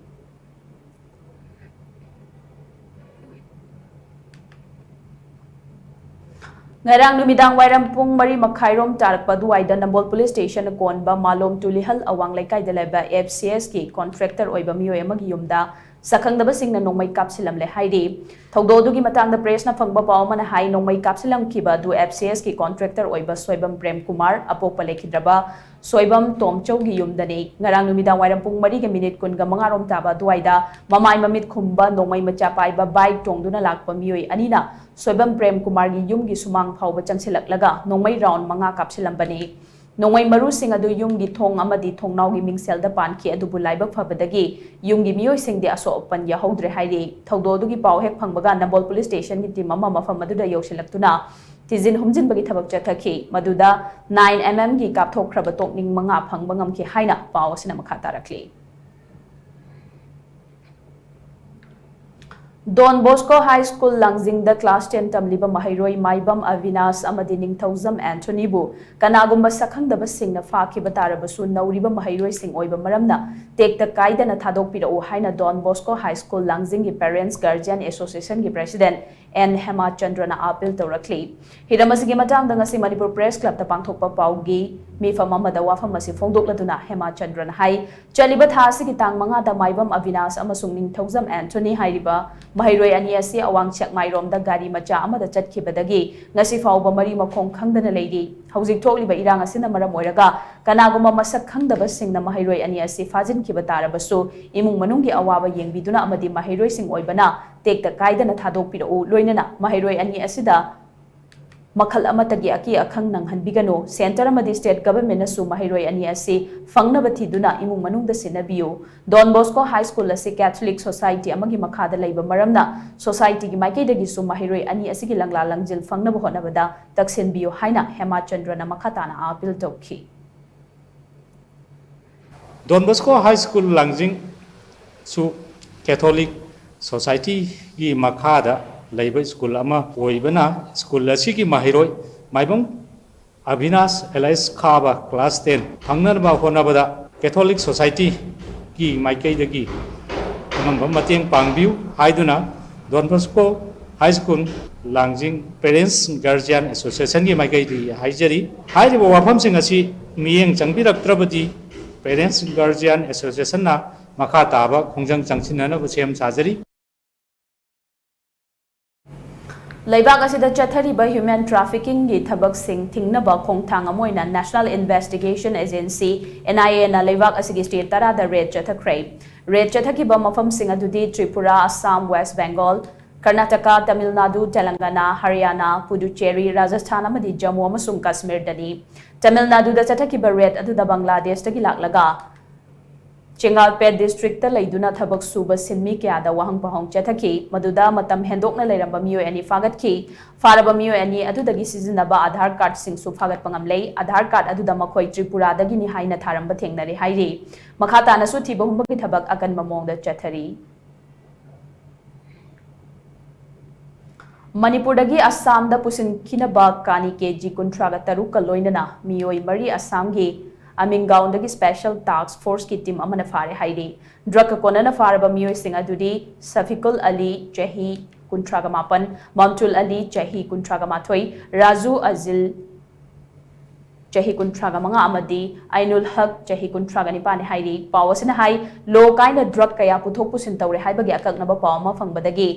ꯉꯔꯥꯡ ꯅꯨꯃꯤꯗꯥꯡ ꯋꯥꯏꯔꯝ ꯄꯨꯡ ꯃꯔꯤ ꯃꯈꯥꯏꯔꯣꯝ ꯇꯥꯔꯛꯄ ꯑꯗꯨꯋꯥꯏꯗ ꯅꯝꯕꯣꯜ police station ꯀꯣꯟꯕ ꯃꯥꯂꯣꯝ ꯇꯨꯂꯤꯍꯜ ꯑꯋꯥꯡ ꯂꯩꯀꯥꯏꯗ ꯂꯩꯕ F C S ꯀꯤ contractor ꯑꯣꯏꯕ ꯃꯤꯑꯣꯏ ꯑꯃꯒꯤ ꯌꯨꯝꯗ ꯁꯛꯈꯪꯗꯕꯁꯤꯡꯅ ꯅꯣꯡꯃꯩ ꯀꯥꯞꯁꯤꯜꯂꯝꯂꯦ ꯍꯥꯏꯔꯤ꯫ ꯊꯧꯗꯣꯛ ꯑꯗꯨꯒꯤ ꯃꯇꯥꯡꯗ ꯄ꯭ꯔꯦꯁꯅ ꯐꯪꯕ ꯄꯥꯎ ꯑꯃꯅ ꯍꯥꯏ, ꯅꯣꯡꯃꯩ ꯀꯥꯞꯁꯤꯜꯂꯝꯈꯤꯕ ꯑꯗꯨ ꯑꯦꯐ ꯁꯤ ꯑꯦꯁꯀꯤ ꯀꯣꯟꯇ꯭ꯔꯦꯛꯇꯔ ꯑꯣꯏꯕ ꯁꯣꯏꯕꯝ ꯄ꯭ꯔꯦꯝ ꯀꯨꯃꯥꯔ, ꯑꯄꯣꯛꯄ ꯂꯩꯈꯤꯗ꯭ꯔꯕ ꯁꯣꯏꯕꯝ ꯇꯣꯝꯆꯧꯒꯤ ꯌꯨꯝꯗꯅꯤ꯫ ꯉꯔꯥꯡ ꯅꯨꯃꯤꯗꯥꯡ ꯋꯥꯏꯔꯝ ꯄꯨꯡ ꯃꯔꯤꯒ ꯃꯤꯅꯤꯠ ꯀꯨꯟꯒ ꯃꯉꯥ ꯔꯣꯝ ꯇꯥꯕ ꯑꯗꯨꯋꯥꯏꯗ ꯃꯃꯥꯏ ꯃꯃꯤꯠ ꯈꯨꯝꯕ ꯅꯣꯡꯃꯩ ꯃꯆꯥ ꯄꯥꯏꯕ ꯕꯥꯏꯛ ꯇꯣꯡꯗꯨꯅ ꯂꯥꯛꯄ ꯃꯤꯑꯣꯏ ꯑꯅꯤꯅ ꯁꯣꯏꯕꯝ ꯄ꯭ꯔꯦꯝ ꯀꯨꯃꯥꯔꯒꯤ ꯌꯨꯝꯒꯤ ꯁꯨꯃꯥꯡ ꯐꯥꯎꯕ ꯆꯪꯁꯤꯜꯂꯛꯂꯒ ꯅꯣꯡꯃꯩ ꯔꯥꯎꯟ ꯃꯉꯥ ꯀꯥꯞꯁꯤꯜꯂꯝꯕꯅꯤ꯫ ꯅꯣꯡꯃꯩ ꯃꯔꯨꯁꯤꯡ ꯑꯗꯨ ꯌꯨꯝꯒꯤ ꯊꯣꯡ ꯑꯃꯗꯤ ꯊꯣꯡꯅꯥꯎꯒꯤ ꯃꯤꯡꯁꯦꯜꯗ ꯄꯥꯟꯈꯤ, ꯑꯗꯨꯕꯨ ꯂꯥꯏꯕꯛ ꯐꯕꯗꯒꯤ ꯌꯨꯝꯒꯤ ꯃꯤꯑꯣꯏꯁꯤꯡꯗꯤ ꯑꯁꯣꯛ ꯑꯄꯟ ꯌꯥꯍꯧꯗ꯭ꯔꯦ ꯍꯥꯏꯔꯤ꯫ ꯊꯧꯗꯣꯛ ꯑꯗꯨꯒꯤ ꯄꯥꯎ ꯍꯦꯛ ꯐꯪꯕꯒ ꯅꯝꯕꯣꯜ ꯄꯨꯂꯤꯁ ꯁ꯭ꯇꯦꯁꯟꯒꯤ ꯇꯤꯝ ꯑꯃ ꯃꯐꯝ ꯑꯗꯨꯗ ꯌꯧꯁꯤꯜꯂꯛꯇꯨꯅ ꯊꯤꯖꯤꯟ ꯍꯨꯝꯖꯤꯟꯕꯒꯤ ꯊꯕꯛ ꯆꯠꯊꯈꯤ꯫ ꯃꯗꯨꯗ ꯅꯥꯏꯟ ꯑꯦꯝ ꯑꯦꯝꯒꯤ ꯀꯥꯞꯊꯣꯛꯈ꯭ꯔꯕ ꯇꯣꯛꯅꯤꯡ ꯃꯉꯥ ꯐꯪꯕ ꯉꯝꯈꯤ ꯍꯥꯏꯅ ꯄꯥꯎ ꯑꯁꯤꯅ ꯃꯈꯥ ꯇꯥꯔꯛꯂꯤ꯫ ꯗꯣꯟ ꯕꯣꯁꯀꯣ ꯍꯥꯏ ꯁ꯭ꯀꯨꯜ ꯂꯥꯡꯖꯤꯡꯗ ꯀ꯭ꯂꯥꯁ ꯇꯦꯟ ꯇꯝꯂꯤꯕ ꯃꯍꯩꯔꯣꯏ ꯃꯥꯏꯕꯝ ꯑꯕꯤꯅꯥꯁ ꯑꯃꯗꯤ ꯅꯤꯡꯊꯧꯖꯝ ꯑꯦꯟꯊꯣꯅꯤꯕꯨ ꯀꯅꯥꯒꯨꯝꯕ ꯁꯛꯈꯪꯗꯕꯁꯤꯡꯅ ꯐꯥꯈꯤꯕ ꯇꯥꯔꯕꯁꯨ ꯅꯧꯔꯤꯕ ꯃꯍꯩꯔꯣꯏꯁꯤꯡ ꯑꯣꯏꯕ ꯃꯔꯝꯅ ꯇꯦꯛꯇ ꯀꯥꯏꯗꯅ ꯊꯥꯗꯣꯛꯄꯤꯔꯛꯎ ꯍꯥꯏꯅ ꯗꯣꯟ ꯕꯣꯁꯀꯣ ꯍꯥꯏ ꯁ꯭ꯀꯨꯜ ꯂꯥꯡꯖꯤꯡꯒꯤ ꯄꯦꯔꯦꯟꯠꯁ ꯒꯥꯔꯖꯤꯌꯟ ꯑꯦꯁꯣꯁꯤꯌꯦꯁꯟꯒꯤ ꯄ꯭ꯔꯦꯁꯤꯗꯦꯟꯠ ꯑꯦꯟ ꯍꯦꯃꯥꯆꯟꯗ꯭ꯔꯅ ꯑꯥꯄꯤꯜ ꯇꯧꯔꯛꯂꯤ꯫ ꯍꯤꯔꯝ ꯑꯁꯤꯒꯤ ꯃꯇꯥꯡꯗ ꯉꯁꯤ ꯃꯅꯤꯄꯨꯔ ꯄ꯭ꯔꯦꯁ ꯀ꯭ꯂꯕꯇ ꯄꯥꯡꯊꯣꯛꯄ ꯄꯥꯎꯒꯤ ꯃꯤꯐꯝ ꯑꯃꯗ ꯋꯥꯐꯝ ꯑꯁꯤ ꯐꯣꯡꯗꯣꯛꯂꯗꯨꯅ ꯍꯦꯃꯥꯆꯟꯗ꯭ꯔꯅ ꯍꯥꯏ, ꯆꯠꯂꯤꯕ ꯊꯥ ꯑꯁꯤꯒꯤ ꯇꯥꯡ ꯃꯉꯥꯗ ꯃꯥꯏꯕꯝ ꯑꯕꯤꯅꯥꯁ ꯑꯃꯁꯨꯡ ꯅꯤꯡꯊꯧꯖꯝ ꯑꯦꯟꯊꯣꯅꯤ ꯍꯥꯏꯔꯤꯕ ꯃꯍꯩꯔꯣꯏ ꯑꯅꯤ ꯑꯁꯤ ꯑꯋꯥꯡ ꯁꯦꯛꯃꯥꯏꯔꯣꯝꯗ ꯒꯥꯔꯤ ꯃꯆꯥ ꯑꯃꯗ ꯆꯠꯈꯤꯕꯗꯒꯤ ꯉꯁꯤ ꯐꯥꯎꯕ ꯃꯔꯤ ꯃꯈꯣꯡ ꯈꯪꯗꯅ ꯂꯩꯔꯤ꯫ ꯍꯧꯖꯤꯛ ꯊꯣꯛꯂꯤꯕ ꯏꯔꯥꯡ ꯑꯁꯤꯅ ꯃꯔꯝ ꯑꯣꯏꯔꯒ ꯀꯅꯥꯒꯨꯝꯕ ꯃꯁꯛ ꯈꯪꯗꯕꯁꯤꯡꯅ ꯃꯍꯩꯔꯣꯏ ꯑꯅꯤ ꯑꯁꯤ ꯐꯥꯖꯤꯟꯈꯤꯕ ꯇꯥꯔꯕꯁꯨ ꯏꯃꯨꯡ ꯃꯅꯨꯡꯒꯤ ꯑꯋꯥꯕ ꯌꯦꯡꯕꯤꯗꯨꯅ ꯑꯃꯗꯤ ꯃꯍꯩꯔꯣꯏꯁꯤꯡ ꯑꯣꯏꯕꯅ ꯇꯦꯛꯇ ꯀꯥꯏꯗꯅ ꯊꯥꯗꯣꯛꯄꯤꯔꯛꯎ, ꯂꯣꯏꯅꯅ ꯃꯍꯩꯔꯣꯏ ꯑꯅꯤ ꯑꯁꯤꯗ ꯃꯈꯜ ꯑꯃꯠꯇꯒꯤ ꯑꯀꯤ ꯑꯈꯪ ꯅꯪꯍꯟꯕꯤꯒꯅꯨ꯫ ꯁꯦꯟꯇꯔ ꯑꯃꯗꯤ ꯁ꯭ꯇꯦꯠ ꯒꯚꯔꯟꯃꯦꯟꯠꯅꯁꯨ ꯃꯍꯩꯔꯣꯏ ꯑꯅꯤ ꯑꯁꯤ ꯐꯪꯅꯕ ꯊꯤꯗꯨꯅ ꯏꯃꯨꯡ ꯃꯅꯨꯡꯗ ꯁꯤꯟꯅꯕꯤꯌꯨ꯫ ꯗꯣꯟ ꯕꯣꯁꯀꯣ ꯍꯥꯏ ꯁ꯭ꯀꯨꯜ ꯑꯁꯤ ꯀꯦꯊꯣꯂꯤꯛ ꯁꯣꯁꯥꯏꯇꯤ ꯑꯃꯒꯤ ꯃꯈꯥꯗ ꯂꯩꯕ ꯃꯔꯝꯅ ꯁꯣꯁꯥꯏꯇꯤꯒꯤ ꯃꯥꯏꯀꯩꯗꯒꯤꯁꯨ ꯃꯍꯩꯔꯣꯏ ꯑꯅꯤ ꯑꯁꯤꯒꯤ ꯂꯪꯂꯥ ꯂꯪꯖꯤꯜ ꯐꯪꯅꯕ ꯍꯣꯠꯅꯕꯗ ꯇꯛꯁꯤꯟꯕꯤꯌꯨ ꯍꯥꯏꯅ ꯍꯦꯃꯥꯆꯟꯗ꯭ꯔꯅ ꯃꯈꯥ ꯇꯥꯅ ꯑꯥꯄꯤꯜ ꯇꯧꯈꯤ꯫ ꯗꯣꯟ ꯕꯣꯁꯀꯣ ꯍꯥꯏ ꯁ꯭ꯀꯨꯜ ꯂꯥꯡꯖꯤꯡꯁꯨ ꯀꯦꯊꯣꯂꯤꯛ ꯁꯣꯁꯥꯏꯇꯤꯒꯤ ꯃꯈꯥꯗ ꯂꯩꯕ ꯁ꯭ꯀꯨꯜ ꯑꯃ ꯑꯣꯏꯕꯅ, ꯁ꯭ꯀꯨꯜ ꯑꯁꯤꯒꯤ ꯃꯍꯩꯔꯣꯏ ꯃꯥꯏꯕꯝ ꯑꯚꯤꯅꯥꯁ ꯑꯦꯂꯥꯏꯁ ꯈꯥꯕ ꯀ꯭ꯂꯥꯁ ꯇꯦꯟ ꯐꯪꯅꯅꯕ ꯍꯣꯠꯅꯕꯗ ꯀꯦꯊꯣꯂꯤꯛ ꯁꯣꯁꯥꯏꯇꯤꯒꯤ ꯃꯥꯏꯀꯩꯗꯒꯤ ꯑꯉꯝꯕ ꯃꯇꯦꯡ ꯄꯥꯡꯕꯤꯌꯨ ꯍꯥꯏꯗꯨꯅ ꯗꯣꯟ Bosco high school ꯂꯥꯡꯖꯤꯡ parents guardian ꯑꯦꯁꯣꯁꯤꯌꯦꯁꯟꯒꯤ ꯃꯥꯏꯀꯩꯗꯒꯤ ꯍꯥꯏꯖꯔꯤ꯫ ꯍꯥꯏꯔꯤꯕ ꯋꯥꯐꯝꯁꯤꯡ ꯑꯁꯤ ꯃꯤꯠꯌꯦꯡ ꯆꯪꯕꯤꯔꯛꯇ꯭ꯔꯕꯗꯤ ꯄꯦꯔꯦꯟꯠꯁ ꯒꯥꯔꯖꯤꯌꯥꯟ ꯑꯦꯁꯣꯁꯤꯌꯦꯁꯟꯅ ꯃꯈꯥ ꯇꯥꯕ ꯈꯣꯡꯖꯪ ꯆꯪꯁꯤꯟꯅꯅꯕ ꯁꯦꯝ ꯁꯥꯖꯔꯤ꯫ ꯂꯩꯕꯥꯛ ꯑꯁꯤꯗ ꯆꯠꯊꯔꯤꯕ human traffickingꯒꯤ ꯊꯕꯛꯁꯤꯡ ꯊꯤꯡꯅꯕ ꯈꯣꯡꯊꯥꯡ ꯑꯃ ꯑꯣꯏꯅ National Investigation Agency, NIAꯅ ꯂꯩꯕꯥꯛ ꯑꯁꯤꯒꯤ state ꯇꯔꯥꯗ raid ꯆꯠꯊꯈ꯭ꯔꯦ꯫ Raid ꯆꯠꯊꯈꯤꯕ ꯃꯐꯝꯁꯤꯡ ꯑꯗꯨꯗꯤ ꯇ꯭ꯔꯤꯄꯨꯔꯥ, ꯑꯁꯥꯝ, West Bengal, ꯀꯔꯅꯥꯇꯀꯥ, ꯇꯥꯃꯤꯜ ꯅꯥꯗꯨ, ꯇꯦꯂꯪꯒꯥꯅꯥ, ꯍꯔꯤꯌꯥꯅꯥ, ꯄꯨꯗꯨꯆꯦꯔꯤ, ꯔꯥꯖꯁꯊꯥꯟ ꯑꯃꯗꯤ ꯖꯝꯃꯨ ꯑꯃꯁꯨꯡ ꯀꯥꯁꯃꯤꯔꯗꯅꯤ꯫ ꯇꯥꯃꯤꯜ ꯅꯥꯗꯨꯗ ꯆꯠꯊꯈꯤꯕ raid ꯑꯗꯨꯗ ꯕꯪꯒ꯭ꯂꯥꯗꯦꯁꯇꯒꯤ ꯂꯥꯛꯂꯒ ꯆꯦꯡꯒꯥꯜꯄꯦꯠ districtꯇ ꯂꯩꯗꯨꯅ ꯊꯕꯛ ꯁꯨꯕ ꯁꯤꯟꯃꯤ ꯀꯌꯥꯗ ꯋꯥꯍꯪ ꯄꯥꯎꯍꯪ ꯆꯠꯊꯈꯤ꯫ ꯃꯗꯨꯗ ꯃꯇꯝ ꯍꯦꯟꯗꯣꯛꯅ ꯂꯩꯔꯝꯕ ꯃꯤꯑꯣꯏ ꯑꯅꯤ ꯐꯥꯒꯠꯈꯤ꯫ ꯐꯥꯔꯕ ꯃꯤꯑꯣꯏ ꯑꯅꯤ ꯑꯗꯨꯗꯒꯤ ꯁꯤꯖꯤꯟꯅꯕ ꯑꯥꯙꯥꯔ ꯀꯥꯔꯗꯁꯤꯡꯁꯨ ꯐꯥꯒꯠꯄ ꯉꯝꯂꯦ꯫ ꯑꯥꯙꯥꯔ ꯀꯥꯔꯗ ꯑꯗꯨꯗ ꯃꯈꯣꯏ ꯇ꯭ꯔꯤꯄꯨꯔꯥꯗꯒꯤꯅꯤ ꯍꯥꯏꯅ ꯊꯥꯔꯝꯕ ꯊꯦꯡꯅꯔꯦ ꯍꯥꯏꯔꯤ꯫ ꯃꯈꯥ ꯇꯥꯅꯁꯨ ꯊꯤꯕ ꯍꯨꯝꯕꯒꯤ ꯊꯕꯛ ꯑꯀꯟꯕ ꯃꯑꯣꯡꯗ ꯆꯠꯊꯔꯤ꯫ ꯃꯅꯤꯄꯨꯔꯗꯒꯤ ꯑꯁꯥꯝꯗ ꯄꯨꯁꯤꯟꯈꯤꯅꯕ ꯀꯥꯅꯤ ꯀꯦ ꯖꯤ ꯀꯨꯟꯊ꯭ꯔꯥꯒ ꯇꯔꯨꯛꯀ ꯂꯣꯏꯅꯅ ꯃꯤꯑꯣꯏ ꯃꯔꯤ ꯑꯁꯥꯝꯒꯤ ꯑꯃꯤꯡꯒꯥꯎꯟꯗꯒꯤ special task forceꯀꯤ team ꯑꯃꯅ ꯐꯥꯔꯦ ꯍꯥꯏꯔꯤ꯫ Drugꯀ ꯀꯣꯟꯅꯅ ꯐꯥꯔꯕ ꯃꯤꯑꯣꯏꯁꯤꯡ ꯑꯗꯨꯗꯤ ꯁꯐꯤꯀꯨꯜ ꯑꯂꯤ, ꯆꯍꯤ ꯀꯨꯟꯊ꯭ꯔꯥꯒ ꯃꯥꯄꯟ, ꯃꯝꯇꯨꯜ ꯑꯂꯤ, ꯆꯍꯤ ꯀꯨꯟꯊ꯭ꯔꯥꯒ ꯃꯥꯊꯣꯏ, ꯔꯥꯖꯨ ꯑꯖꯤꯜ, ꯆꯍꯤ ꯀꯨꯟꯊ꯭ꯔꯥꯒ ꯃꯉꯥ ꯑꯃꯗꯤ ꯑꯩꯅꯨꯜ ꯍꯛ, ꯆꯍꯤ ꯀꯨꯟꯊ꯭ꯔꯥꯒ ꯅꯤꯄꯥꯟꯅꯤ ꯍꯥꯏꯔꯤ꯫ ꯄꯥꯎ ꯑꯁꯤꯅ ꯍꯥꯏ, ꯂꯣ ꯀꯥꯏꯅ drug ꯀꯌꯥ ꯄꯨꯊꯣꯛ ꯄꯨꯁꯤꯟ ꯇꯧꯔꯦ ꯍꯥꯏꯕꯒꯤ ꯑꯀꯛꯅꯕ ꯄꯥꯎ ꯑꯃ ꯐꯪꯕꯗꯒꯤ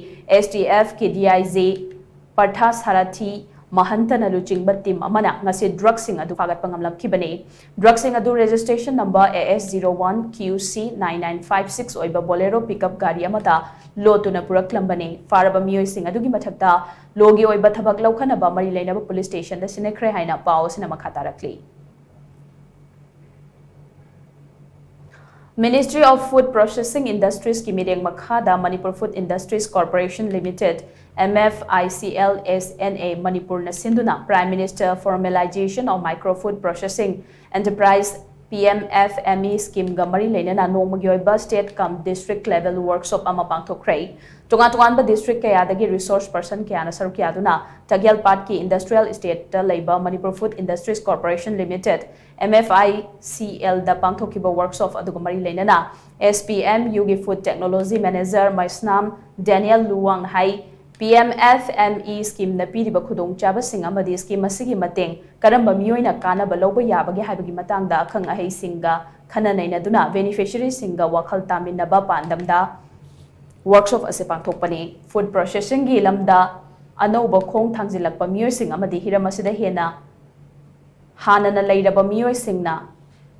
STFꯀꯤ DIG ꯄꯥꯔꯊ ꯁꯥꯔꯊꯤ ꯃꯍꯟꯇꯅ ꯂꯨꯆꯤꯡꯕ team ꯑꯃꯅ ꯉꯁꯤ drugꯁꯤꯡ ꯑꯗꯨ ꯐꯥꯒꯠꯄ ꯉꯝꯂꯛꯈꯤꯕꯅꯤ꯫ Drugꯁꯤꯡ ꯑꯗꯨ registration number AS zero one QC nine nine five six ꯑꯣꯏꯕ Bolero pickup ꯒꯥꯔꯤ ꯑꯃꯗ ꯂꯣꯠꯇꯨꯅ ꯄꯨꯔꯛꯂꯝꯕꯅꯤ꯫ ꯐꯥꯔꯕ ꯃꯤꯑꯣꯏꯁꯤꯡ ꯑꯗꯨꯒꯤ ꯃꯊꯛꯇ ꯂꯣꯒꯤ ꯑꯣꯏꯕ ꯊꯕꯛ ꯂꯧꯈꯠꯅꯕ ꯃꯔꯤ ꯂꯩꯅꯕ police stationꯗ ꯁꯤꯟꯅꯈ꯭ꯔꯦ ꯍꯥꯏꯅ ꯄꯥꯎ ꯑꯁꯤꯅ ꯃꯈꯥ ꯇꯥꯔꯛꯂꯤ꯫ Ministry of Food Processing Industriesꯀꯤ ꯃꯤꯠꯌꯦꯡ ꯃꯈꯥꯗ Manipur Food Industries Corporation Limited, MFICL S N A, ꯃꯅꯤꯄꯨꯔꯅ ꯁꯤꯟꯗꯨꯅ Prime Minister Formalization of Micro Food Processing Enterprise, PMFME schemeꯒ ꯃꯔꯤ ꯂꯩꯅꯅ ꯅꯣꯡꯃꯒꯤ ꯑꯣꯏꯕ state cum district level workshop ꯑꯃ ꯄꯥꯡꯊꯣꯛꯈ꯭ꯔꯦ꯫ ꯇꯣꯉꯥꯟ ꯇꯣꯉꯥꯟꯕ district ꯀꯌꯥꯗꯒꯤ resource person ꯀꯌꯥꯅ ꯁꯔꯨꯛ ꯌꯥꯗꯨꯅ ꯇꯒꯦꯜ ꯄꯥꯠꯀꯤ industrial estateꯇ ꯂꯩꯕ Manipur Food Industries Corporation Limited, MFICLꯗ ꯄꯥꯡꯊꯣꯛꯈꯤꯕ workshop ꯑꯗꯨꯒ ꯃꯔꯤ ꯂꯩꯅꯅ SPMUꯒꯤ food technology manager ꯃꯩꯁꯅꯥꯝ ꯗꯦꯅꯤꯌꯦꯜ ꯂꯨꯋꯥꯡꯅ ꯍꯥꯏ, PMFME schemeꯅ ꯄꯤꯔꯤꯕ ꯈꯨꯗꯣꯡꯆꯥꯕꯁꯤꯡ ꯑꯃꯗꯤ scheme ꯑꯁꯤꯒꯤ ꯃꯇꯦꯡ ꯀꯔꯝꯕ ꯃꯤꯑꯣꯏꯅ ꯀꯥꯟꯅꯕ ꯂꯧꯕ ꯌꯥꯕꯒꯦ ꯍꯥꯏꯕꯒꯤ ꯃꯇꯥꯡꯗ ꯑꯈꯪ ꯑꯍꯩꯁꯤꯡꯒ ꯈꯟꯅ ꯅꯩꯅꯗꯨꯅ ꯕꯦꯅꯤꯐꯤꯁꯔꯤꯁꯤꯡꯒ ꯋꯥꯈꯜ ꯇꯥꯃꯤꯟꯅꯕ ꯄꯥꯟꯗꯝꯗ ꯋꯥꯔꯛꯁꯣꯞ ꯑꯁꯤ ꯄꯥꯡꯊꯣꯛꯄꯅꯤ꯫ ꯐꯨꯗ ꯄ꯭ꯔꯣꯁꯦꯁꯤꯡꯒꯤ ꯂꯝꯗ ꯑꯅꯧꯕ ꯈꯣꯡ ꯊꯥꯡꯖꯤꯜꯂꯛꯄ ꯃꯤꯑꯣꯏꯁꯤꯡ ꯑꯃꯗꯤ ꯍꯤꯔꯝ ꯑꯁꯤꯗ ꯍꯦꯟꯅ ꯍꯥꯟꯅꯅ ꯂꯩꯔꯕ ꯃꯤꯑꯣꯏꯁꯤꯡꯅ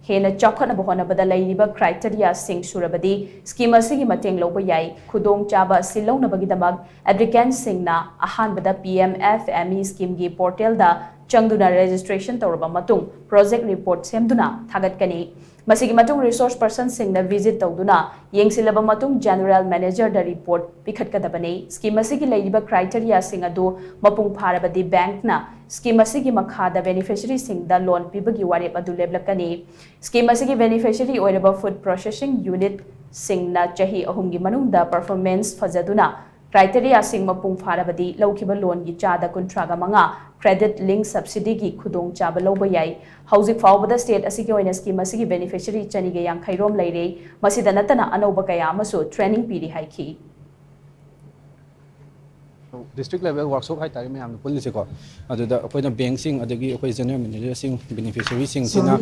ꯍꯦꯟꯅ ꯆꯥꯎꯈꯠꯅꯕ ꯍꯣꯠꯅꯕꯗ ꯂꯩꯔꯤꯕ ꯀ꯭ꯔꯥꯏꯇꯦꯔꯤꯌꯥꯁꯤꯡ ꯁꯨꯔꯕꯗꯤ ꯁ꯭ꯀꯤꯝ ꯑꯁꯤꯒꯤ ꯃꯇꯦꯡ ꯂꯧꯕ ꯌꯥꯏ꯫ ꯈꯨꯗꯣꯡꯆꯥꯕ ꯑꯁꯤ ꯂꯧꯅꯕꯒꯤꯗꯃꯛ ꯑꯦꯄ꯭ꯂꯤꯀꯦꯟꯁꯤꯡꯅ ꯑꯍꯥꯟꯕꯗ P M F M E ꯁ꯭ꯀꯤꯝꯒꯤ ꯄꯣꯔꯇꯦꯜꯗ ꯆꯪꯗꯨꯅ ꯔꯦꯖꯤꯁꯇ꯭ꯔꯦꯁꯟ ꯇꯧꯔꯕ ꯃꯇꯨꯡ ꯄ꯭ꯔꯣꯖꯦꯛ ꯔꯤꯄꯣꯔꯠ ꯁꯦꯝꯗꯨꯅ ꯊꯥꯒꯠꯀꯅꯤ꯫ ꯃꯁꯤꯒꯤ ꯃꯇꯨꯡ ꯔꯤꯁꯣꯔꯁ ꯄꯔꯁꯟꯁꯤꯡꯅ ꯚꯤꯖꯤꯠ ꯇꯧꯗꯨꯅ ꯌꯦꯡꯁꯤꯜꯂꯕ ꯃꯇꯨꯡ ꯖꯦꯅꯔꯦꯜ ꯃꯦꯅꯦꯖꯔꯗ ꯔꯤꯄꯣꯔꯠ ꯄꯤꯈꯠꯀꯗꯕꯅꯤ꯫ ꯁ꯭ꯀꯤꯝ ꯑꯁꯤꯒꯤ ꯂꯩꯔꯤꯕ ꯀ꯭ꯔꯥꯏꯇꯦꯔꯤꯌꯥꯁꯤꯡ ꯑꯗꯨ ꯃꯄꯨꯡ ꯐꯥꯔꯕꯗꯤ ꯕꯦꯡꯛꯅ ꯁ꯭ꯀꯤꯝ ꯑꯁꯤꯒꯤ ꯃꯈꯥꯗ ꯕꯦꯅꯤꯐꯤꯁꯔꯤꯁꯤꯡꯗ ꯂꯣꯟ ꯄꯤꯕꯒꯤ ꯋꯥꯔꯦꯞ ꯑꯗꯨ ꯂꯦꯞꯂꯛꯀꯅꯤ꯫ ꯁ꯭ꯀꯤꯝ ꯑꯁꯤꯒꯤ ꯕꯦꯅꯤꯐꯤꯁꯔꯤ ꯑꯣꯏꯔꯕ ꯐꯨꯗ ꯄ꯭ꯔꯣꯁꯦꯁꯤꯡ ꯌꯨꯅꯤꯠꯁꯤꯡꯅ ꯆꯍꯤ ꯑꯍꯨꯝꯒꯤ ꯃꯅꯨꯡꯗ ꯄꯔꯐꯣꯔꯃꯦꯟꯁ ꯐꯖꯗꯨꯅ ꯀ꯭ꯔꯥꯏꯇꯦꯔꯤꯌꯥꯁꯤꯡ ꯃꯄꯨꯡ ꯐꯥꯔꯕꯗꯤ ꯂꯧꯈꯤꯕ ꯂꯣꯟꯒꯤ ꯆꯥꯗ ꯀꯨꯟꯊ꯭ꯔꯥꯒ ꯃꯉꯥ ꯀ꯭ꯔꯦꯗꯤꯠ ꯂꯤꯡ ꯁꯕꯁꯤꯗꯤꯒꯤ ꯈꯨꯗꯣꯡꯆꯥꯕ ꯂꯧꯕ ꯌꯥꯏ꯫ ꯍꯧꯖꯤꯛ ꯐꯥꯎꯕꯗ ꯁ꯭ꯇꯦꯠ ꯑꯁꯤꯒꯤ ꯑꯣꯏꯅ ꯁ꯭ꯀꯤꯝ ꯑꯁꯤꯒꯤ ꯕꯦꯅꯤꯐꯤꯁꯔꯤ ꯆꯅꯤꯒ ꯌꯥꯡꯈꯩ ꯔꯣꯝ ꯂꯩꯔꯦ꯫ ꯃꯁꯤꯗ ꯅꯠꯇꯅ ꯑꯅꯧꯕ ꯀꯌꯥ ꯑꯃꯁꯨ ꯇ꯭ꯔꯦꯅꯤꯡ ꯄꯤꯔꯤ ꯍꯥꯏꯈꯤ꯫ ꯗꯤꯁꯇ꯭ꯔꯤꯛ ꯂꯦꯚꯦꯜ ꯋꯥꯔꯛꯁꯣꯞ ꯍꯥꯏꯇꯥꯔꯦ ꯃꯌꯥꯝꯅ ꯄꯨꯜꯂꯤꯁꯦꯀꯣ꯫ ꯑꯗꯨꯗ ꯑꯩꯈꯣꯏꯅ ꯕꯦꯡꯁꯤꯡ ꯑꯗꯒꯤ ꯑꯩꯈꯣꯏ ꯖꯦꯅꯔꯦꯜ ꯃꯦꯅꯦꯖꯔꯁꯤꯡ ꯕꯦꯅꯤꯐꯤꯁꯔꯤꯁꯤꯡꯁꯤꯅ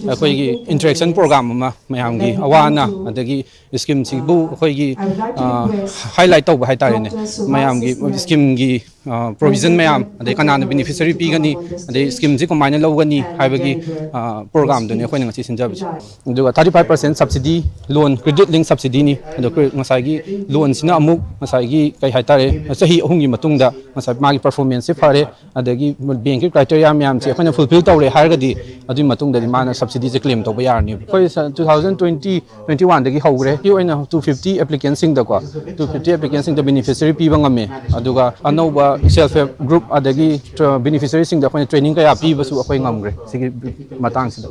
ꯑꯩꯈꯣꯏꯒꯤ ꯏꯟꯇꯔꯦꯛꯁꯟ ꯄ꯭ꯔꯣꯒ꯭ꯔꯥꯝ ꯑꯃ ꯃꯌꯥꯝꯒꯤ ꯑꯋꯥ ꯑꯅꯥ ꯑꯗꯒꯤ ꯁ꯭ꯀꯤꯝꯁꯤꯕꯨ ꯑꯩꯈꯣꯏꯒꯤ ꯍꯥꯏꯂꯥꯏꯠ ꯇꯧꯕ ꯍꯥꯏꯇꯥꯔꯦꯅꯦ꯫ ꯃꯌꯥꯝꯒꯤ ꯁ꯭ꯀꯤꯝꯒꯤ ꯄ꯭ꯔꯣꯕꯤꯖꯟ ꯃꯌꯥꯝ ꯑꯗꯩ ꯀꯅꯥꯅ ꯕꯦꯅꯤꯐꯤꯁꯔꯤ ꯄꯤꯒꯅꯤ ꯑꯗꯩ ꯁ꯭ꯀꯤꯝꯁꯤ ꯀꯃꯥꯏꯅ ꯂꯧꯒꯅꯤ ꯍꯥꯏꯕꯒꯤ ꯄ꯭ꯔꯣꯒ꯭ꯔꯥꯝꯗꯨꯅꯤ ꯑꯩꯈꯣꯏꯅ ꯉꯁꯤ ꯁꯤꯟꯖꯕꯁꯦ꯫ ꯑꯗꯨꯒ ꯊꯥꯔꯇꯤ ꯐꯥꯏꯚ ꯄꯥꯔꯁꯦꯟ ꯁꯕꯁꯤꯗꯤ ꯂꯣꯟ ꯀ꯭ꯔꯦꯗꯤꯠ ꯂꯤꯡ ꯁꯕꯁꯤꯗꯤꯅꯤ꯫ ꯑꯗꯣ ꯉꯁꯥꯏꯒꯤ ꯂꯣꯟꯁꯤꯅ ꯑꯃꯨꯛ ꯉꯁꯥꯏꯒꯤ ꯀꯩ ꯍꯥꯏꯇꯥꯔꯦ ꯆꯍꯤ ꯑꯍꯨꯝꯒꯤ ꯃꯇꯨꯡꯗ ꯉꯁꯥꯏ ꯃꯥꯒꯤ ꯄꯔꯐꯣꯔꯃꯦꯟꯁꯁꯦ ꯐꯔꯦ ꯑꯗꯒꯤ ꯕꯦꯡꯀꯤ ꯀ꯭ꯔꯥꯏꯇꯦꯔꯤꯌꯥ ꯃꯌꯥꯝꯁꯦ ꯑꯩꯈꯣꯏꯅ ꯐꯨꯜꯐꯤꯜ ꯇꯧꯔꯦ ꯍꯥꯏꯔꯒꯗꯤ ꯑꯗꯨꯒꯤ ꯃꯇꯨꯡꯗꯗꯤ ꯃꯥꯅ ꯁꯕꯁꯤꯗꯤꯁꯦ ꯀ꯭ꯂꯦꯝ ꯇꯧꯕ ꯌꯥꯔꯅꯦꯕ꯫ ꯑꯩꯈꯣꯏ ꯁ- two thousand twenty twenty one ꯗꯒꯤ ꯍꯧꯈ꯭ꯔꯦ꯫ ꯁꯤ ꯑꯣꯏꯅ two fifty ꯑꯦꯄ꯭ꯂꯤꯀꯦꯟꯁꯤꯡꯗꯀꯣ two fifty ꯑꯦꯄ꯭ꯂꯤꯀꯦꯟꯁꯤꯡꯗ ꯕꯦꯅꯤꯐꯤꯁꯔꯤ ꯄꯤꯕ ꯉꯝꯃꯦ꯫ ꯑꯗꯨꯒ ꯑꯅꯧꯕ ꯁꯦꯜꯐ ꯍꯦꯜꯞ ꯒ꯭ꯔꯨꯞ ꯑꯗꯒꯤ ꯕꯦꯅꯤꯐꯤꯁꯔꯤꯁꯤꯡꯗ ꯑꯩꯈꯣꯏꯅ ꯇ꯭ꯔꯦꯅꯤꯡ ꯀꯌꯥ ꯄꯤꯕꯁꯨ ꯑꯩꯈꯣꯏ ꯉꯝꯈ꯭ꯔꯦ ꯁꯤꯒꯤ ꯃꯇꯥꯡꯁꯤꯗ꯫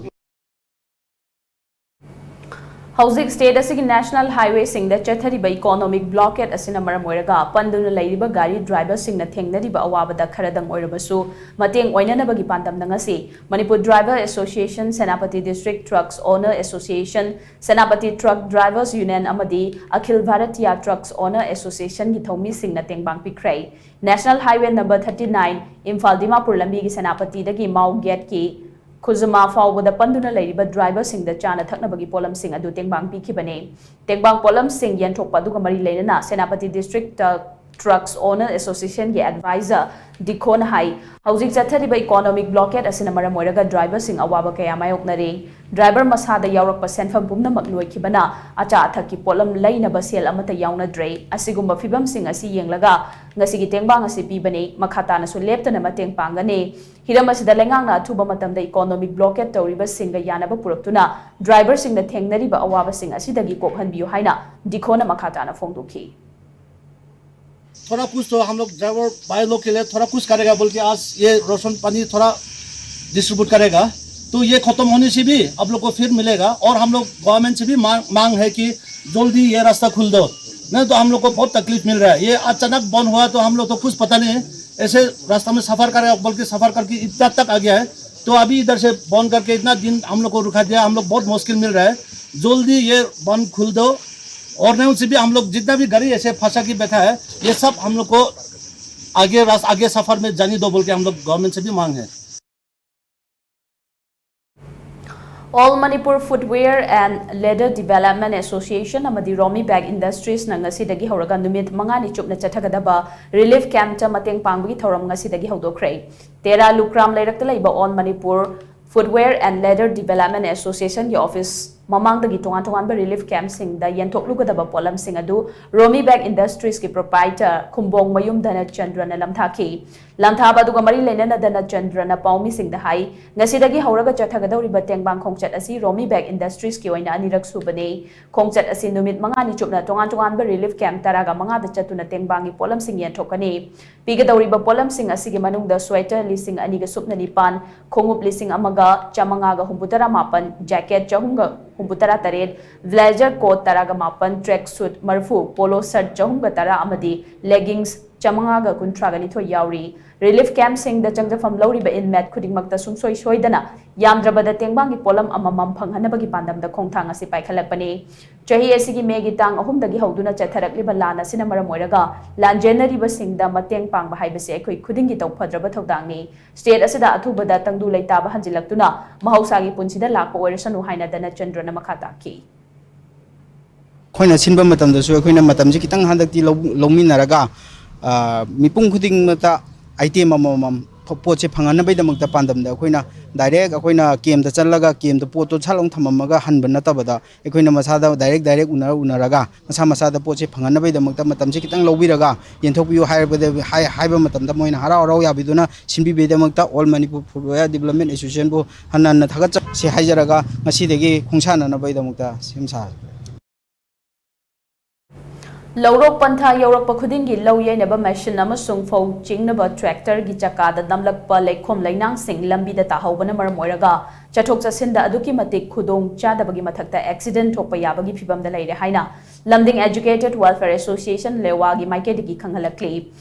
ꯍꯧꯖꯤꯛ ꯁ꯭ꯇꯦꯠ ꯑꯁꯤꯒꯤ ꯅꯦꯁꯅꯦꯜ ꯍꯥꯏꯋꯦꯁꯤꯡꯗ ꯆꯠꯊꯔꯤꯕ ꯏꯀꯣꯅꯣꯃꯤꯛ ꯕ꯭ꯂꯣꯀꯦꯠ ꯑꯁꯤꯅ ꯃꯔꯝ ꯑꯣꯏꯔꯒ ꯄꯟꯗꯨꯅ ꯂꯩꯔꯤꯕ ꯒꯥꯔꯤ ꯗ꯭ꯔꯥꯏꯚꯔꯁꯤꯡꯅ ꯊꯦꯡꯅꯔꯤꯕ ꯑꯋꯥꯕꯗ ꯈꯔꯗꯪ ꯑꯣꯏꯔꯕꯁꯨ ꯃꯇꯦꯡ ꯑꯣꯏꯅꯅꯕꯒꯤ ꯄꯥꯟꯗꯝꯗ ꯉꯁꯤ Manipur driver association, Senapati district trucks owner association, Senapati truck drivers union ꯑꯃꯗꯤ ꯑꯈꯤꯜ ꯚꯥꯔꯇꯤꯌꯥ ꯇ꯭ꯔꯛꯁ ꯑꯣꯅꯔ ꯑꯦꯁꯣꯁꯤꯌꯦꯁꯟꯒꯤ ꯊꯧꯃꯤꯁꯤꯡꯅ ꯇꯦꯡꯕꯥꯡ ꯄꯤꯈ꯭ꯔꯦ꯫ National highway number thirty nine Imphal Dimapur ꯂꯝꯕꯤꯒꯤ ꯁꯦꯅꯥꯄꯇꯤꯗꯒꯤ ꯃꯥꯎ ꯒꯦꯠꯀꯤ ꯈꯨꯖꯃꯥ ꯐꯥꯎꯕꯗ ꯄꯟꯗꯨꯅ ꯂꯩꯔꯤꯕ ꯗ꯭ꯔꯥꯏꯚꯔꯁꯤꯡꯗ ꯆꯥꯅ ꯊꯛꯅꯕꯒꯤ ꯄꯣꯠꯂꯝꯁꯤꯡ ꯑꯗꯨ ꯇꯦꯡꯕꯥꯡ ꯄꯤꯈꯤꯕꯅꯤ꯫ ꯇꯦꯡꯕꯥꯡ ꯄꯣꯠꯂꯝꯁꯤꯡ ꯌꯦꯟꯊꯣꯛꯄ ꯑꯗꯨꯒ ꯃꯔꯤ ꯂꯩꯅꯅ Senapati district trucks owner ꯑꯦꯁꯣꯁꯤꯌꯦꯁꯟꯒꯤ adviser ꯗꯤꯈꯣꯅ ꯍꯥꯏ, ꯍꯧꯖꯤꯛ ꯆꯠꯊꯔꯤꯕ ꯏꯀꯣꯅꯣꯃꯤꯛ ꯕ꯭ꯂꯣꯀꯦꯠ ꯑꯁꯤꯅ ꯃꯔꯝ ꯑꯣꯏꯔꯒ ꯗ꯭ꯔꯥꯏꯚꯔꯁꯤꯡ ꯑꯋꯥꯕ ꯀꯌꯥ ꯃꯥꯌꯣꯛꯅꯔꯤ꯫ ꯗ꯭ꯔꯥꯏꯚꯔ ꯃꯁꯥꯗ ꯌꯥꯎꯔꯛꯄ ꯁꯦꯟꯐꯝ ꯄꯨꯝꯅꯃꯛ ꯂꯣꯏꯈꯤꯕꯅ ꯑꯆꯥ ꯑꯊꯛꯀꯤ ꯄꯣꯠꯂꯝ ꯂꯩꯅꯕ ꯁꯦꯜ ꯑꯃꯠꯇ ꯌꯥꯎꯅꯗ꯭ꯔꯦ꯫ ꯑꯁꯤꯒꯨꯝꯕ ꯐꯤꯚꯝꯁꯤꯡ ꯑꯁꯤ ꯌꯦꯡꯂꯒ ꯉꯁꯤꯒꯤ ꯇꯦꯡꯕꯥꯡ ꯑꯁꯤ ꯄꯤꯕꯅꯤ꯫ ꯃꯈꯥ ꯇꯥꯅꯁꯨ ꯂꯦꯞꯇꯅ ꯃꯇꯦꯡ ꯄꯥꯡꯒꯅꯤ꯫ ꯍꯤꯔꯝ ꯑꯁꯤꯗ ꯂꯩꯉꯥꯛꯅ ꯑꯊꯨꯕ ꯃꯇꯝꯗ ꯏꯀꯣꯅꯣꯃꯤꯛ ꯕ꯭ꯂꯣꯀꯦꯠ ꯇꯧꯔꯤꯕꯁꯤꯡꯒ ꯌꯥꯅꯕ ꯄꯨꯔꯛꯇꯨꯅ ꯗ꯭ꯔꯥꯏꯚꯔꯁꯤꯡꯅ ꯊꯦꯡꯅꯔꯤꯕ ꯑꯋꯥꯕꯁꯤꯡ ꯑꯁꯤꯗꯒꯤ ꯀꯣꯛꯍꯟꯕꯤꯌꯨ ꯍꯥꯏꯅ ꯗꯤꯈꯣꯅ ꯃꯈꯥ ꯇꯥꯅ ꯐꯣꯡꯗꯣꯛꯈꯤ꯫ थोड़ा कुछ तो हम लोग ड्राइवर भाई लोग के लिए थोड़ा कुछ करेगा बोल के आज ये राशन पानी थोड़ा डिस्ट्रीब्यूट करेगा। तो ये खत्म होने से भी आप लोग को फिर मिलेगा और हम लोग गवर्नमेंट से भी मांग, मांग है कि जल्दी ये रास्ता खुल दो, नहीं तो हम लोग को बहुत तकलीफ मिल रहा है। ये अचानक बंद हुआ तो हम लोग तो कुछ पता नहीं है, ऐसे रास्ता में सफर करेगा बोल के सफर करके इतना तक आ गया है। तो अभी इधर से बंद करके इतना दिन हम लोग को रुका दिया, हम लोग बहुत मुश्किल मिल रहा है। जल्दी ये बंद खुल दो और नहीं उनसे भी हम लोग जितना भी गाड़ी ऐसे फंसा के बैठा है, ये सब हम लोग को आगे रास आगे सफर में जाने दो बोल के हम लोग गवर्नमेंट से भी मांग है। All Manipur Footwear and Leather Development Association ꯑꯃꯗꯤ Romi Bag Industries ꯅ ꯉꯁꯤꯗꯒꯤ ꯍꯧꯔꯒ ꯅꯨꯃꯤꯠ ꯃꯉꯥꯅꯤ ꯆꯨꯞꯅ ꯆꯠꯊꯒꯗꯕ ꯔꯤꯂꯤꯐ ꯀꯦꯝꯞꯇ ꯃꯇꯦꯡ ꯄꯥꯡꯕꯒꯤ ꯊꯧꯔꯝ ꯉꯁꯤꯗꯒꯤ ꯍꯧꯗꯣꯛꯈ꯭ꯔꯦ꯫ ꯇꯦꯔꯥ ꯂꯨꯀ꯭ꯔꯥꯝ ꯂꯩꯔꯛꯇ ꯂꯩꯕ All Manipur Footwear and Leather Development Association ꯒꯤ ꯑꯣꯐꯤꯁ ꯃꯃꯥꯡꯗꯒꯤ ꯇꯣꯉꯥꯟ ꯇꯣꯉꯥꯟꯕ ꯔꯤꯂꯤꯐ ꯀꯦꯝꯞꯁꯤꯡꯗ ꯌꯦꯟꯊꯣꯛꯂꯨꯒꯗꯕ ꯄꯣꯠꯂꯝꯁꯤꯡ ꯑꯗꯨ Romi Bag Industries ꯀꯤ ꯄ꯭ꯔꯣꯄꯥꯏꯇꯔ ꯈꯨꯝꯕꯣꯡ ꯃꯌꯨꯝ ꯙꯅꯆꯟꯗ꯭ꯔꯅ ꯂꯝꯊꯥꯈꯤ꯫ ꯂꯝꯊꯥꯕ ꯑꯗꯨꯒ ꯃꯔꯤ ꯂꯩꯅꯅ ꯙꯅꯆꯟꯗ꯭ꯔꯅ ꯄꯥꯎꯃꯤꯁꯤꯡꯗ ꯍꯥꯏ, ꯉꯁꯤꯗꯒꯤ ꯍꯧꯔꯒ ꯆꯠꯊꯒꯗꯧꯔꯤꯕ ꯇꯦꯡꯕꯥꯡ ꯈꯣꯡꯆꯠ ꯑꯁꯤ Romi Bag Industries ꯀꯤ ꯑꯣꯏꯅ ꯑꯅꯤꯔꯛ ꯁꯨꯕꯅꯤ꯫ ꯈꯣꯡꯆꯠ ꯑꯁꯤ ꯅꯨꯃꯤꯠ ꯃꯉꯥꯅꯤ ꯆꯨꯞꯅ ꯇꯣꯉꯥꯟ ꯇꯣꯉꯥꯟꯕ ꯔꯤꯂꯤꯐ ꯀꯦꯝꯞ ꯇꯔꯥꯒ ꯃꯉꯥꯗ ꯆꯠꯇꯨꯅ ꯇꯦꯡꯕꯥꯡꯒꯤ ꯄꯣꯠꯂꯝꯁꯤꯡ ꯌꯦꯟꯊꯣꯛꯀꯅꯤ꯫ ꯄꯤꯒꯗꯧꯔꯤꯕ ꯄꯣꯠꯂꯝꯁꯤꯡ ꯑꯁꯤꯒꯤ ꯃꯅꯨꯡꯗ ꯁ꯭ꯋꯦꯇꯔ ꯂꯤꯁꯤꯡ ꯑꯅꯤꯒ ꯁꯨꯞꯅ ꯅꯤꯄꯥꯟ, ꯈꯣꯡꯎꯞ ꯂꯤꯁꯤꯡ ꯑꯃꯒ ꯆꯥꯃꯉꯥꯒ ꯍꯨꯝꯐꯨꯇꯔꯥ ꯃꯥꯄꯟ, ꯖꯦꯀꯦꯠ ꯆꯍꯨꯝꯒ ꯍꯨꯝꯐꯨꯇꯔꯥ ꯇꯔꯦꯠ, ꯕ꯭ꯂꯦꯖꯔ ꯀꯣꯠ ꯇꯔꯥꯒ ꯃꯥꯄꯟ, ꯇ꯭ꯔꯦꯛ ꯁꯨꯠ ꯃꯔꯤꯐꯨ, ꯄꯣꯂꯣ ꯁꯔꯠ ꯆꯍꯨꯝꯒ ꯇꯔꯥ ꯑꯃꯗꯤ ꯂꯦꯒꯤꯡꯁ ꯆꯥꯃꯉꯥꯒ ꯀꯨꯟꯊ꯭ꯔꯥꯒ ꯅꯤꯊꯣꯏ ꯌꯥꯎꯔꯤ꯫ ꯔꯤꯂꯤꯐ ꯀꯦꯝꯞꯁꯤꯡꯗ ꯆꯪꯖꯐꯝ ꯂꯧꯔꯤꯕ ꯏꯟꯃꯦꯠ ꯈꯨꯗꯤꯡꯃꯛꯇ ꯁꯨꯡꯁꯣꯏ ꯁꯣꯏꯗꯅ ꯌꯥꯝꯗ꯭ꯔꯕꯗ ꯇꯦꯡꯕꯥꯡꯒꯤ ꯄꯣꯠꯂꯝ ꯑꯃꯃꯝ ꯐꯪꯍꯟꯅꯕꯒꯤ ꯄꯥꯟꯗꯝꯗ ꯈꯣꯡꯊꯥꯡ ꯑꯁꯤ ꯄꯥꯏꯈꯠꯂꯛꯄꯅꯤ꯫ ꯆꯍꯤ ꯑꯁꯤꯒꯤ ꯃꯦꯒꯤ ꯇꯥꯡ ꯑꯍꯨꯝꯗꯒꯤ ꯍꯧꯗꯨꯅ ꯆꯠꯊꯔꯛꯂꯤꯕ ꯂꯥꯟ ꯑꯁꯤꯅ ꯃꯔꯝ ꯑꯣꯏꯔꯒ ꯂꯥꯟꯖꯦꯟꯅꯔꯤꯕꯁꯤꯡꯗ ꯃꯇꯦꯡ ꯄꯥꯡꯕ ꯍꯥꯏꯕꯁꯤ ꯑꯩꯈꯣꯏ ꯈꯨꯗꯤꯡꯒꯤ ꯇꯧꯐꯗ꯭ꯔꯕ ꯊꯧꯗꯥꯡꯅꯤ꯫ ꯁ꯭ꯇꯦꯠ ꯑꯁꯤꯗ ꯑꯊꯨꯕꯗ ꯇꯪꯗꯨ ꯂꯩꯇꯥꯕ ꯍꯟꯖꯤꯜꯂꯛꯇꯨꯅ ꯃꯍꯧꯁꯥꯒꯤ ꯄꯨꯟꯁꯤꯗ ꯂꯥꯛꯄ ꯑꯣꯏꯔꯁꯅꯨ ꯍꯥꯏꯅ ꯙꯅꯆꯟꯗ꯭ꯔꯅ ꯃꯈꯥ ꯇꯥꯈꯤ꯫ ꯑꯩꯈꯣꯏꯅ ꯁꯤꯟꯕ ꯃꯇꯝꯗꯁꯨ ꯑꯩꯈꯣꯏꯅ ꯃꯇꯝꯁꯤ ꯈꯤꯇꯪ ꯍꯟꯗꯛꯇꯤ ꯂꯧ- ꯂꯧꯃꯤꯟꯅꯔꯒ, ꯑ, ꯃꯤꯄꯨꯝ ꯈꯨꯗꯤꯡꯃꯛꯇ ꯑꯥꯏꯇꯦꯝ ꯑꯃꯃꯝ ꯄꯣ- ꯄꯣꯠꯁꯦ ꯐꯪꯍꯟꯅꯕꯒꯤꯗꯃꯛꯇ ꯄꯥꯟꯗꯝꯗ ꯑꯩꯈꯣꯏꯅ ꯗꯥꯏꯔꯦꯛ ꯑꯩꯈꯣꯏꯅ ꯀꯦꯝꯗ ꯆꯠꯂꯒ ꯀꯦꯝꯗ ꯄꯣꯠꯇꯣ ꯁꯠ ꯂꯥꯎ ꯊꯝꯃꯝꯃꯒ ꯍꯟꯕ ꯅꯠꯇꯕꯗ, ꯑꯩꯈꯣꯏꯅ ꯃꯁꯥꯗ ꯗꯥꯏꯔꯦꯛ ꯗꯥꯏꯔꯦꯛ ꯎꯅꯔ ꯎꯅꯔꯒ ꯃꯁꯥ ꯃꯁꯥꯗ ꯄꯣꯠꯁꯦ ꯐꯪꯍꯟꯅꯕꯒꯤꯗꯃꯛꯇ ꯃꯇꯝꯁꯦ ꯈꯤꯇꯪ ꯂꯧꯕꯤꯔꯒ ꯌꯦꯟꯊꯣꯛꯄꯤꯌꯨ ꯍꯥꯏꯔꯕꯗ, ꯍꯥꯏ- ꯍꯥꯏꯕ ꯃꯇꯝꯗ ꯃꯣꯏꯅ ꯍꯔꯥꯎ ꯍꯔꯥꯎ ꯌꯥꯕꯤꯗꯨꯅ ꯁꯤꯟꯕꯤꯕꯒꯤꯗꯃꯛꯇ All Manipur Footwear Development Association ꯕꯨ ꯍꯟꯅ ꯍꯟꯅ ꯊꯥꯒꯠꯆꯔꯤ ꯍꯥꯏꯖꯔꯒ ꯉꯁꯤꯗꯒꯤ ꯈꯣꯡꯁꯥꯟꯅꯅꯕꯒꯤꯗꯃꯛꯇ ꯁꯦꯝ ꯁꯥꯔꯦ꯫ ꯂꯧꯔꯣꯛ ꯄꯟꯊꯥ ꯌꯧꯔꯛꯄ ꯈꯨꯗꯤꯡꯒꯤ ꯂꯧ ꯌꯩꯅꯕ ꯃꯦꯁꯤꯟ ꯑꯃꯁꯨꯡ ꯐꯧ ꯆꯤꯡꯅꯕ ꯇ꯭ꯔꯦꯛꯇꯔꯒꯤ ꯆꯀꯥꯗ ꯅꯝꯂꯛꯄ ꯂꯩꯈꯣꯝ ꯂꯩꯅꯥꯡꯁꯤꯡ ꯂꯝꯕꯤꯗ ꯇꯥꯍꯧꯕꯅ ꯃꯔꯝ ꯑꯣꯏꯔꯒ ꯆꯠꯊꯣꯛ ꯆꯠꯁꯤꯟꯗ ꯑꯗꯨꯛꯀꯤ ꯃꯇꯤꯛ ꯈꯨꯗꯣꯡ ꯆꯥꯗꯕꯒꯤ ꯃꯊꯛꯇ ꯑꯦꯛꯁꯤꯗꯦꯟ ꯊꯣꯛꯄ ꯌꯥꯕꯒꯤ ꯐꯤꯚꯝꯗ ꯂꯩꯔꯦ ꯍꯥꯏꯅ ꯂꯝꯗꯤꯡ Educated Welfare Association ꯂꯦꯋꯥꯒꯤ ꯃꯥꯏꯀꯩꯗꯒꯤ ꯈꯪꯍꯜꯂꯛꯂꯤ꯫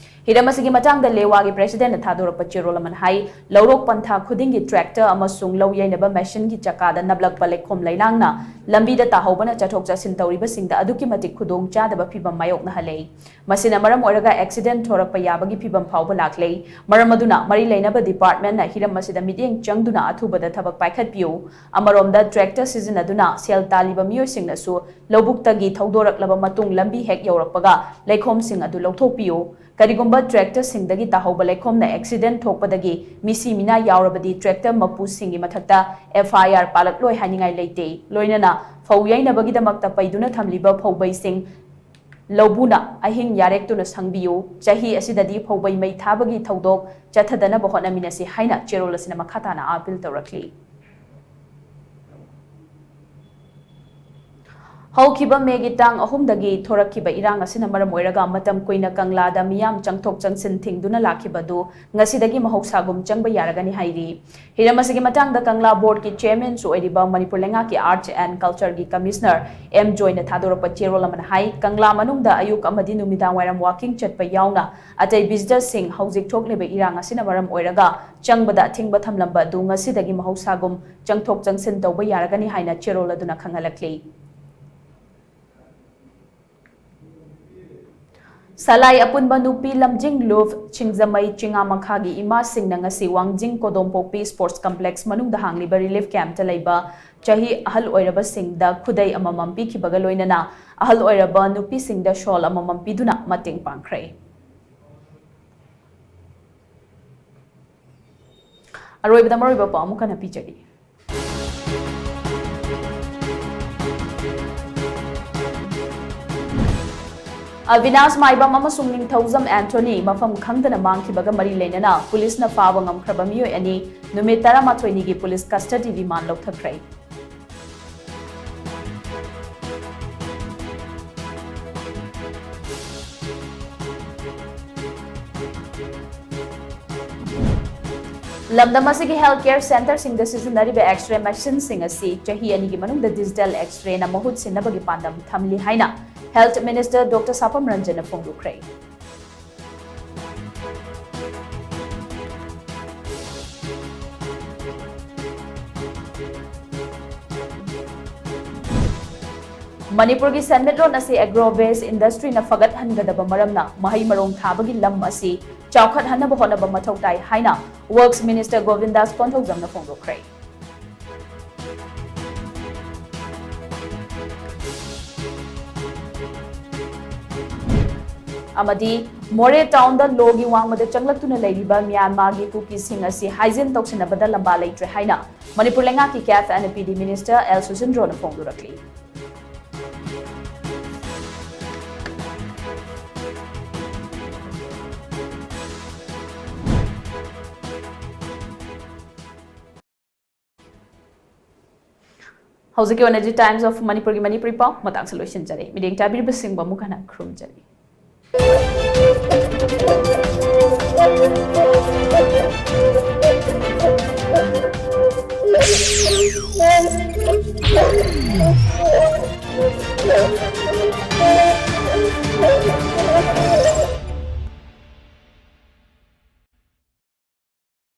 ꯍꯤꯔꯝ ꯑꯁꯤꯒꯤ ꯃꯇꯥꯡꯗ ꯂꯦꯋꯥꯒꯤ ꯄ꯭ꯔꯦꯁꯤꯗꯦꯟꯠꯅ ꯊꯥꯗꯣꯔꯛꯄ ꯆꯦꯔꯣꯜ ꯑꯃꯅ ꯍꯥꯏ, ꯂꯧꯔꯣꯛ ꯄꯟꯊꯥ ꯈꯨꯗꯤꯡꯒꯤ ꯇ꯭ꯔꯦꯛꯇꯔ ꯑꯃꯁꯨꯡ ꯂꯧ ꯌꯩꯅꯕ ꯃꯦꯁꯤꯟꯒꯤ ꯆꯀꯥꯗ ꯅꯞꯂꯛꯄ ꯂꯩꯈꯣꯝ ꯂꯩꯅꯥꯡꯅ ꯂꯝꯕꯤꯗ ꯇꯥꯍꯧꯕꯅ ꯆꯠꯊꯣꯛ ꯆꯠꯁꯤꯟ ꯇꯧꯔꯤꯕꯁꯤꯡꯗ ꯑꯗꯨꯛꯀꯤ ꯃꯇꯤꯛ ꯈꯨꯗꯣꯡ ꯆꯥꯗꯕ ꯐꯤꯚꯝ ꯃꯥꯌꯣꯛꯅꯍꯜꯂꯦ꯫ ꯃꯁꯤꯅ ꯃꯔꯝ ꯑꯣꯏꯔꯒ ꯑꯦꯛꯁꯤꯗꯦꯟꯠ ꯊꯣꯔꯛꯄ ꯌꯥꯕꯒꯤ ꯐꯤꯚꯝ ꯐꯥꯎꯕ ꯂꯥꯛꯂꯦ꯫ ꯃꯔꯝ ꯑꯗꯨꯅ ꯃꯔꯤ ꯂꯩꯅꯕ ꯗꯤꯄꯥꯔꯠꯃꯦꯟꯠꯅ ꯍꯤꯔꯝ ꯑꯁꯤꯗ ꯃꯤꯠꯌꯦꯡ ꯆꯪꯗꯨꯅ ꯑꯊꯨꯕꯗ ꯊꯕꯛ ꯄꯥꯏꯈꯠꯄꯤꯌꯨ꯫ ꯑꯃꯔꯣꯝꯗ ꯇ꯭ꯔꯦꯛꯇꯔ ꯁꯤꯖꯤꯟꯅꯗꯨꯅ ꯁꯦꯜ ꯇꯥꯜꯂꯤꯕ ꯃꯤꯑꯣꯏꯁꯤꯡꯅꯁꯨ ꯂꯧꯕꯨꯛꯇꯒꯤ ꯊꯧꯗꯣꯔꯛꯂꯕ ꯃꯇꯨꯡ ꯂꯝꯕꯤ ꯍꯦꯛ ꯌꯧꯔꯛꯄꯒ ꯂꯩꯈꯣꯝꯁꯤꯡ ꯑꯗꯨ ꯂꯧꯊꯣꯛꯄꯤꯌꯨ꯫ ꯀꯔꯤꯒꯨꯝꯕ ꯇ꯭ꯔꯦꯛꯇꯔꯁꯤꯡꯗꯒꯤ ꯇꯥꯍꯧꯕ ꯂꯩꯈꯣꯝꯅ ꯑꯦꯛꯁꯤꯗꯦꯟꯠ ꯊꯣꯛꯄꯗꯒꯤ ꯃꯤꯁꯤ ꯃꯤꯅꯥ ꯌꯥꯎꯔꯕꯗꯤ ꯇ꯭ꯔꯦꯛꯇꯔ ꯃꯄꯨꯁꯤꯡꯒꯤ ꯃꯊꯛꯇ ꯑꯦꯐ ꯑꯥꯏ ꯑꯥꯔ ꯄꯥꯜꯂꯛꯂꯣꯏ ꯍꯥꯏꯅꯤꯡꯉꯥꯏ ꯂꯩꯇꯦ꯫ ꯂꯣꯏꯅꯅ ꯐꯧ ꯌꯩꯅꯕꯒꯤꯗꯃꯛꯇ ꯄꯩꯗꯨꯅ ꯊꯝꯂꯤꯕ ꯐꯧꯕꯩꯁꯤꯡ ꯂꯧꯕꯨꯅ ꯑꯍꯤꯡ ꯌꯥꯔꯦꯛꯇꯨꯅ ꯁꯪꯕꯤꯌꯨ꯫ ꯆꯍꯤ ꯑꯁꯤꯗꯗꯤ ꯐꯧꯕꯩ ꯃꯩ ꯊꯥꯕꯒꯤ ꯊꯧꯗꯣꯛ ꯆꯠꯊꯗꯅꯕ ꯍꯣꯠꯅꯃꯤꯟꯅꯁꯤ ꯍꯥꯏꯅ ꯆꯦꯔꯣꯜ ꯑꯁꯤꯅ ꯃꯈꯥ ꯇꯥꯅ ꯑꯥꯄꯤꯜ ꯇꯧꯔꯛꯂꯤ꯫ ꯍꯧꯈꯤꯕ ꯃꯦꯒꯤ ꯇꯥꯡ ꯑꯍꯨꯝꯗꯒꯤ ꯊꯣꯔꯛꯈꯤꯕ ꯏꯔꯥꯡ ꯑꯁꯤꯅ ꯃꯔꯝ ꯑꯣꯏꯔꯒ ꯃꯇꯝ ꯀꯨꯏꯅ ꯀꯪꯂꯥꯗ ꯃꯤꯌꯥꯝ ꯆꯪꯊꯣꯛ ꯆꯪꯁꯤꯟ ꯊꯤꯡꯗꯨꯅ ꯂꯥꯛꯈꯤꯕ ꯑꯗꯨ ꯉꯁꯤꯗꯒꯤ ꯃꯍꯧꯁꯥꯒꯨꯝ ꯆꯪꯕ ꯌꯥꯔꯒꯅꯤ ꯍꯥꯏꯔꯤ꯫ ꯍꯤꯔꯝ ꯑꯁꯤꯒꯤ ꯃꯇꯥꯡꯗ ꯀꯪꯂꯥ ꯕꯣꯔꯗꯀꯤ ꯆꯦꯌꯔꯃꯦꯟꯁꯨ ꯑꯣꯏꯔꯤꯕ ꯃꯅꯤꯄꯨꯔ ꯂꯩꯉꯥꯛꯀꯤ ꯑꯥꯔꯠꯁ ꯑꯦꯟ ꯀꯜꯆꯔꯒꯤ ꯀꯃꯤꯁꯅꯔ ꯑꯦꯝ ꯖꯣꯏꯅ ꯊꯥꯗꯣꯔꯛꯄ ꯆꯦꯔꯣꯜ ꯑꯃꯅ ꯍꯥꯏ, ꯀꯪꯂꯥ ꯃꯅꯨꯡꯗ ꯑꯌꯨꯛ ꯑꯃꯗꯤ ꯅꯨꯃꯤꯗꯥꯡ ꯋꯥꯏꯔꯝ ꯋꯥꯀꯤꯡ ꯆꯠꯄ ꯌꯥꯎꯅ ꯑꯇꯩ ꯚꯤꯖꯤꯇꯔꯁꯤꯡ ꯍꯧꯖꯤꯛ ꯊꯣꯛꯂꯤꯕ ꯏꯔꯥꯡ ꯑꯁꯤꯅ ꯃꯔꯝ ꯑꯣꯏꯔꯒ ꯆꯪꯕꯗ ꯑꯊꯤꯡꯕ ꯊꯝꯂꯝꯕ ꯑꯗꯨ ꯉꯁꯤꯗꯒꯤ ꯃꯍꯧꯁꯥꯒꯨꯝ ꯆꯪꯊꯣꯛ ꯆꯪꯁꯤꯟ ꯇꯧꯕ ꯌꯥꯔꯒꯅꯤ ꯍꯥꯏꯅ ꯆꯦꯔꯣꯜ ꯑꯗꯨꯅ ꯈꯪꯍꯜꯂꯛꯂꯤ꯫ ꯁꯂꯥꯏ ꯑꯄꯨꯟꯕ ꯅꯨꯄꯤ ꯂꯝꯖꯤꯡ ꯂꯨꯞ ꯁꯤꯡꯖꯃꯩ ꯆꯤꯉꯥ ꯃꯈꯥꯒꯤ ꯏꯃꯥꯁꯤꯡꯅ ꯉꯁꯤ ꯋꯥꯡꯖꯤꯡ ꯀꯣꯗꯣꯝꯄꯣꯛꯄꯤ ꯁ꯭ꯄꯣꯔꯠꯁ ꯀꯝꯄ꯭ꯂꯦꯛꯁ ꯃꯅꯨꯡꯗ ꯍꯥꯡꯂꯤꯕ ꯔꯤꯂꯤꯐ ꯀꯦꯝꯞꯇ ꯂꯩꯕ ꯆꯍꯤ ꯑꯍꯜ ꯑꯣꯏꯔꯕꯁꯤꯡꯗ ꯈꯨꯗꯩ ꯑꯃꯃꯝ ꯄꯤꯈꯤꯕꯒ ꯂꯣꯏꯅꯅ ꯑꯍꯜ ꯑꯣꯏꯔꯕ ꯅꯨꯄꯤꯁꯤꯡꯗ ꯁꯣꯜ ꯑꯃꯃꯝ ꯄꯤꯗꯨꯅ ꯃꯇꯦꯡ ꯄꯥꯡꯈ꯭ꯔꯦ꯫ ꯑꯔꯣꯏꯕꯗ ꯃꯔꯨꯑꯣꯏꯕ ꯄꯥꯎ ꯑꯃꯨꯛ ꯍꯟꯅ ꯄꯤꯖꯔꯤ꯫ ꯑꯕꯤꯅꯥꯁ ꯃꯥꯏꯕꯝ ꯑꯃꯁꯨꯡ ꯅꯤꯡꯊꯧꯖꯝ ꯑꯦꯟꯊꯣꯅꯤ ꯃꯐꯝ ꯈꯪꯗꯅ ꯃꯥꯡꯈꯤꯕꯒ ꯃꯔꯤ ꯂꯩꯅꯅ ꯄꯨꯂꯤꯁꯅ ꯐꯥꯕ ꯉꯝꯈ꯭ꯔꯕ ꯃꯤꯑꯣꯏ ꯑꯅꯤ ꯅꯨꯃꯤꯠ ꯇꯔꯥꯃꯥꯊꯣꯏꯅꯤꯒꯤ ꯄꯨꯂꯤꯁ ꯀꯁꯇꯗꯤ ꯔꯤꯃꯥꯟ ꯂꯧꯊꯈ꯭ꯔꯦ꯫ ꯂꯝꯗꯝ ꯑꯁꯤꯒꯤ health care centreꯁꯤꯡꯗ ꯁꯤꯖꯤꯟꯅꯔꯤꯕ X-ray machineꯁꯤꯡ ꯑꯁꯤ ꯆꯍꯤ ꯑꯅꯤꯒꯤ ꯃꯅꯨꯡꯗ digital X-rayꯅ ꯃꯍꯨꯠ ꯁꯤꯟꯅꯕꯒꯤ ꯄꯥꯟꯗꯝ ꯊꯝꯂꯤ ꯍꯥꯏꯅ Health Minister Doctor ꯁꯥꯄꯝ ꯔꯟꯖꯟꯅ ꯐꯣꯡꯗꯣꯛꯈ꯭ꯔꯦ꯫ ꯃꯅꯤꯄꯨꯔꯒꯤ ꯁꯦꯟꯃꯤꯠꯂꯣꯟ ꯑꯁꯤ agro-based industryꯅ ꯐꯒꯠꯍꯟꯒꯗꯕ ꯃꯔꯝꯅ ꯃꯍꯩ ꯃꯔꯣꯡ ꯊꯥꯕꯒꯤ ꯂꯝ ꯑꯁꯤ ꯆꯥꯎꯈꯠꯍꯟꯅꯕ ꯍꯣꯠꯅꯕ ꯃꯊꯧ ꯇꯥꯏ ꯍꯥꯏꯅ Works Minister ꯒꯣꯕꯤꯟꯗꯥꯁ ꯀꯣꯟꯊꯧꯖꯝꯅ ꯐꯣꯡꯗꯣꯛꯈ꯭ꯔꯦ꯫ ꯑꯃꯗꯤ ꯃꯣꯔꯦ ꯇꯥꯎꯟꯗ ꯂꯣꯒꯤ ꯋꯥꯡꯃꯗ ꯆꯪꯂꯛꯇꯨꯅ ꯂꯩꯔꯤꯕ ꯃ꯭ꯌꯥꯟꯃꯥꯔꯒꯤ ꯀꯨꯀꯤꯁꯤꯡ ꯑꯁꯤ ꯍꯥꯏꯖꯤꯟ ꯇꯧꯁꯤꯟꯅꯕꯗ ꯂꯝꯕꯥ ꯂꯩꯇ꯭ꯔꯦ ꯍꯥꯏꯅ ꯃꯅꯤꯄꯨꯔ ꯂꯩꯉꯥꯛꯀꯤ CAF and PD minister L ꯁꯨꯁꯤꯟꯗ꯭ꯔꯣꯅ ꯐꯣꯡꯗꯣꯔꯛꯂꯤ꯫ ꯍꯧꯖꯤꯛꯀꯤ ꯑꯣꯏꯅꯗꯤ Times of Manipurꯒꯤ ꯃꯅꯤꯄꯨꯔꯤ ꯄꯥꯎ ꯃꯇꯥꯡꯁꯤ ꯂꯣꯏꯁꯤꯟꯖꯔꯦ꯫ ꯃꯤꯠꯌꯦꯡ ꯇꯥꯕꯤꯔꯤꯕꯁꯤꯡꯕꯨ ꯑꯃꯨꯛ ꯍꯟꯅ ꯈꯨꯔꯨꯝꯖꯔꯤ꯫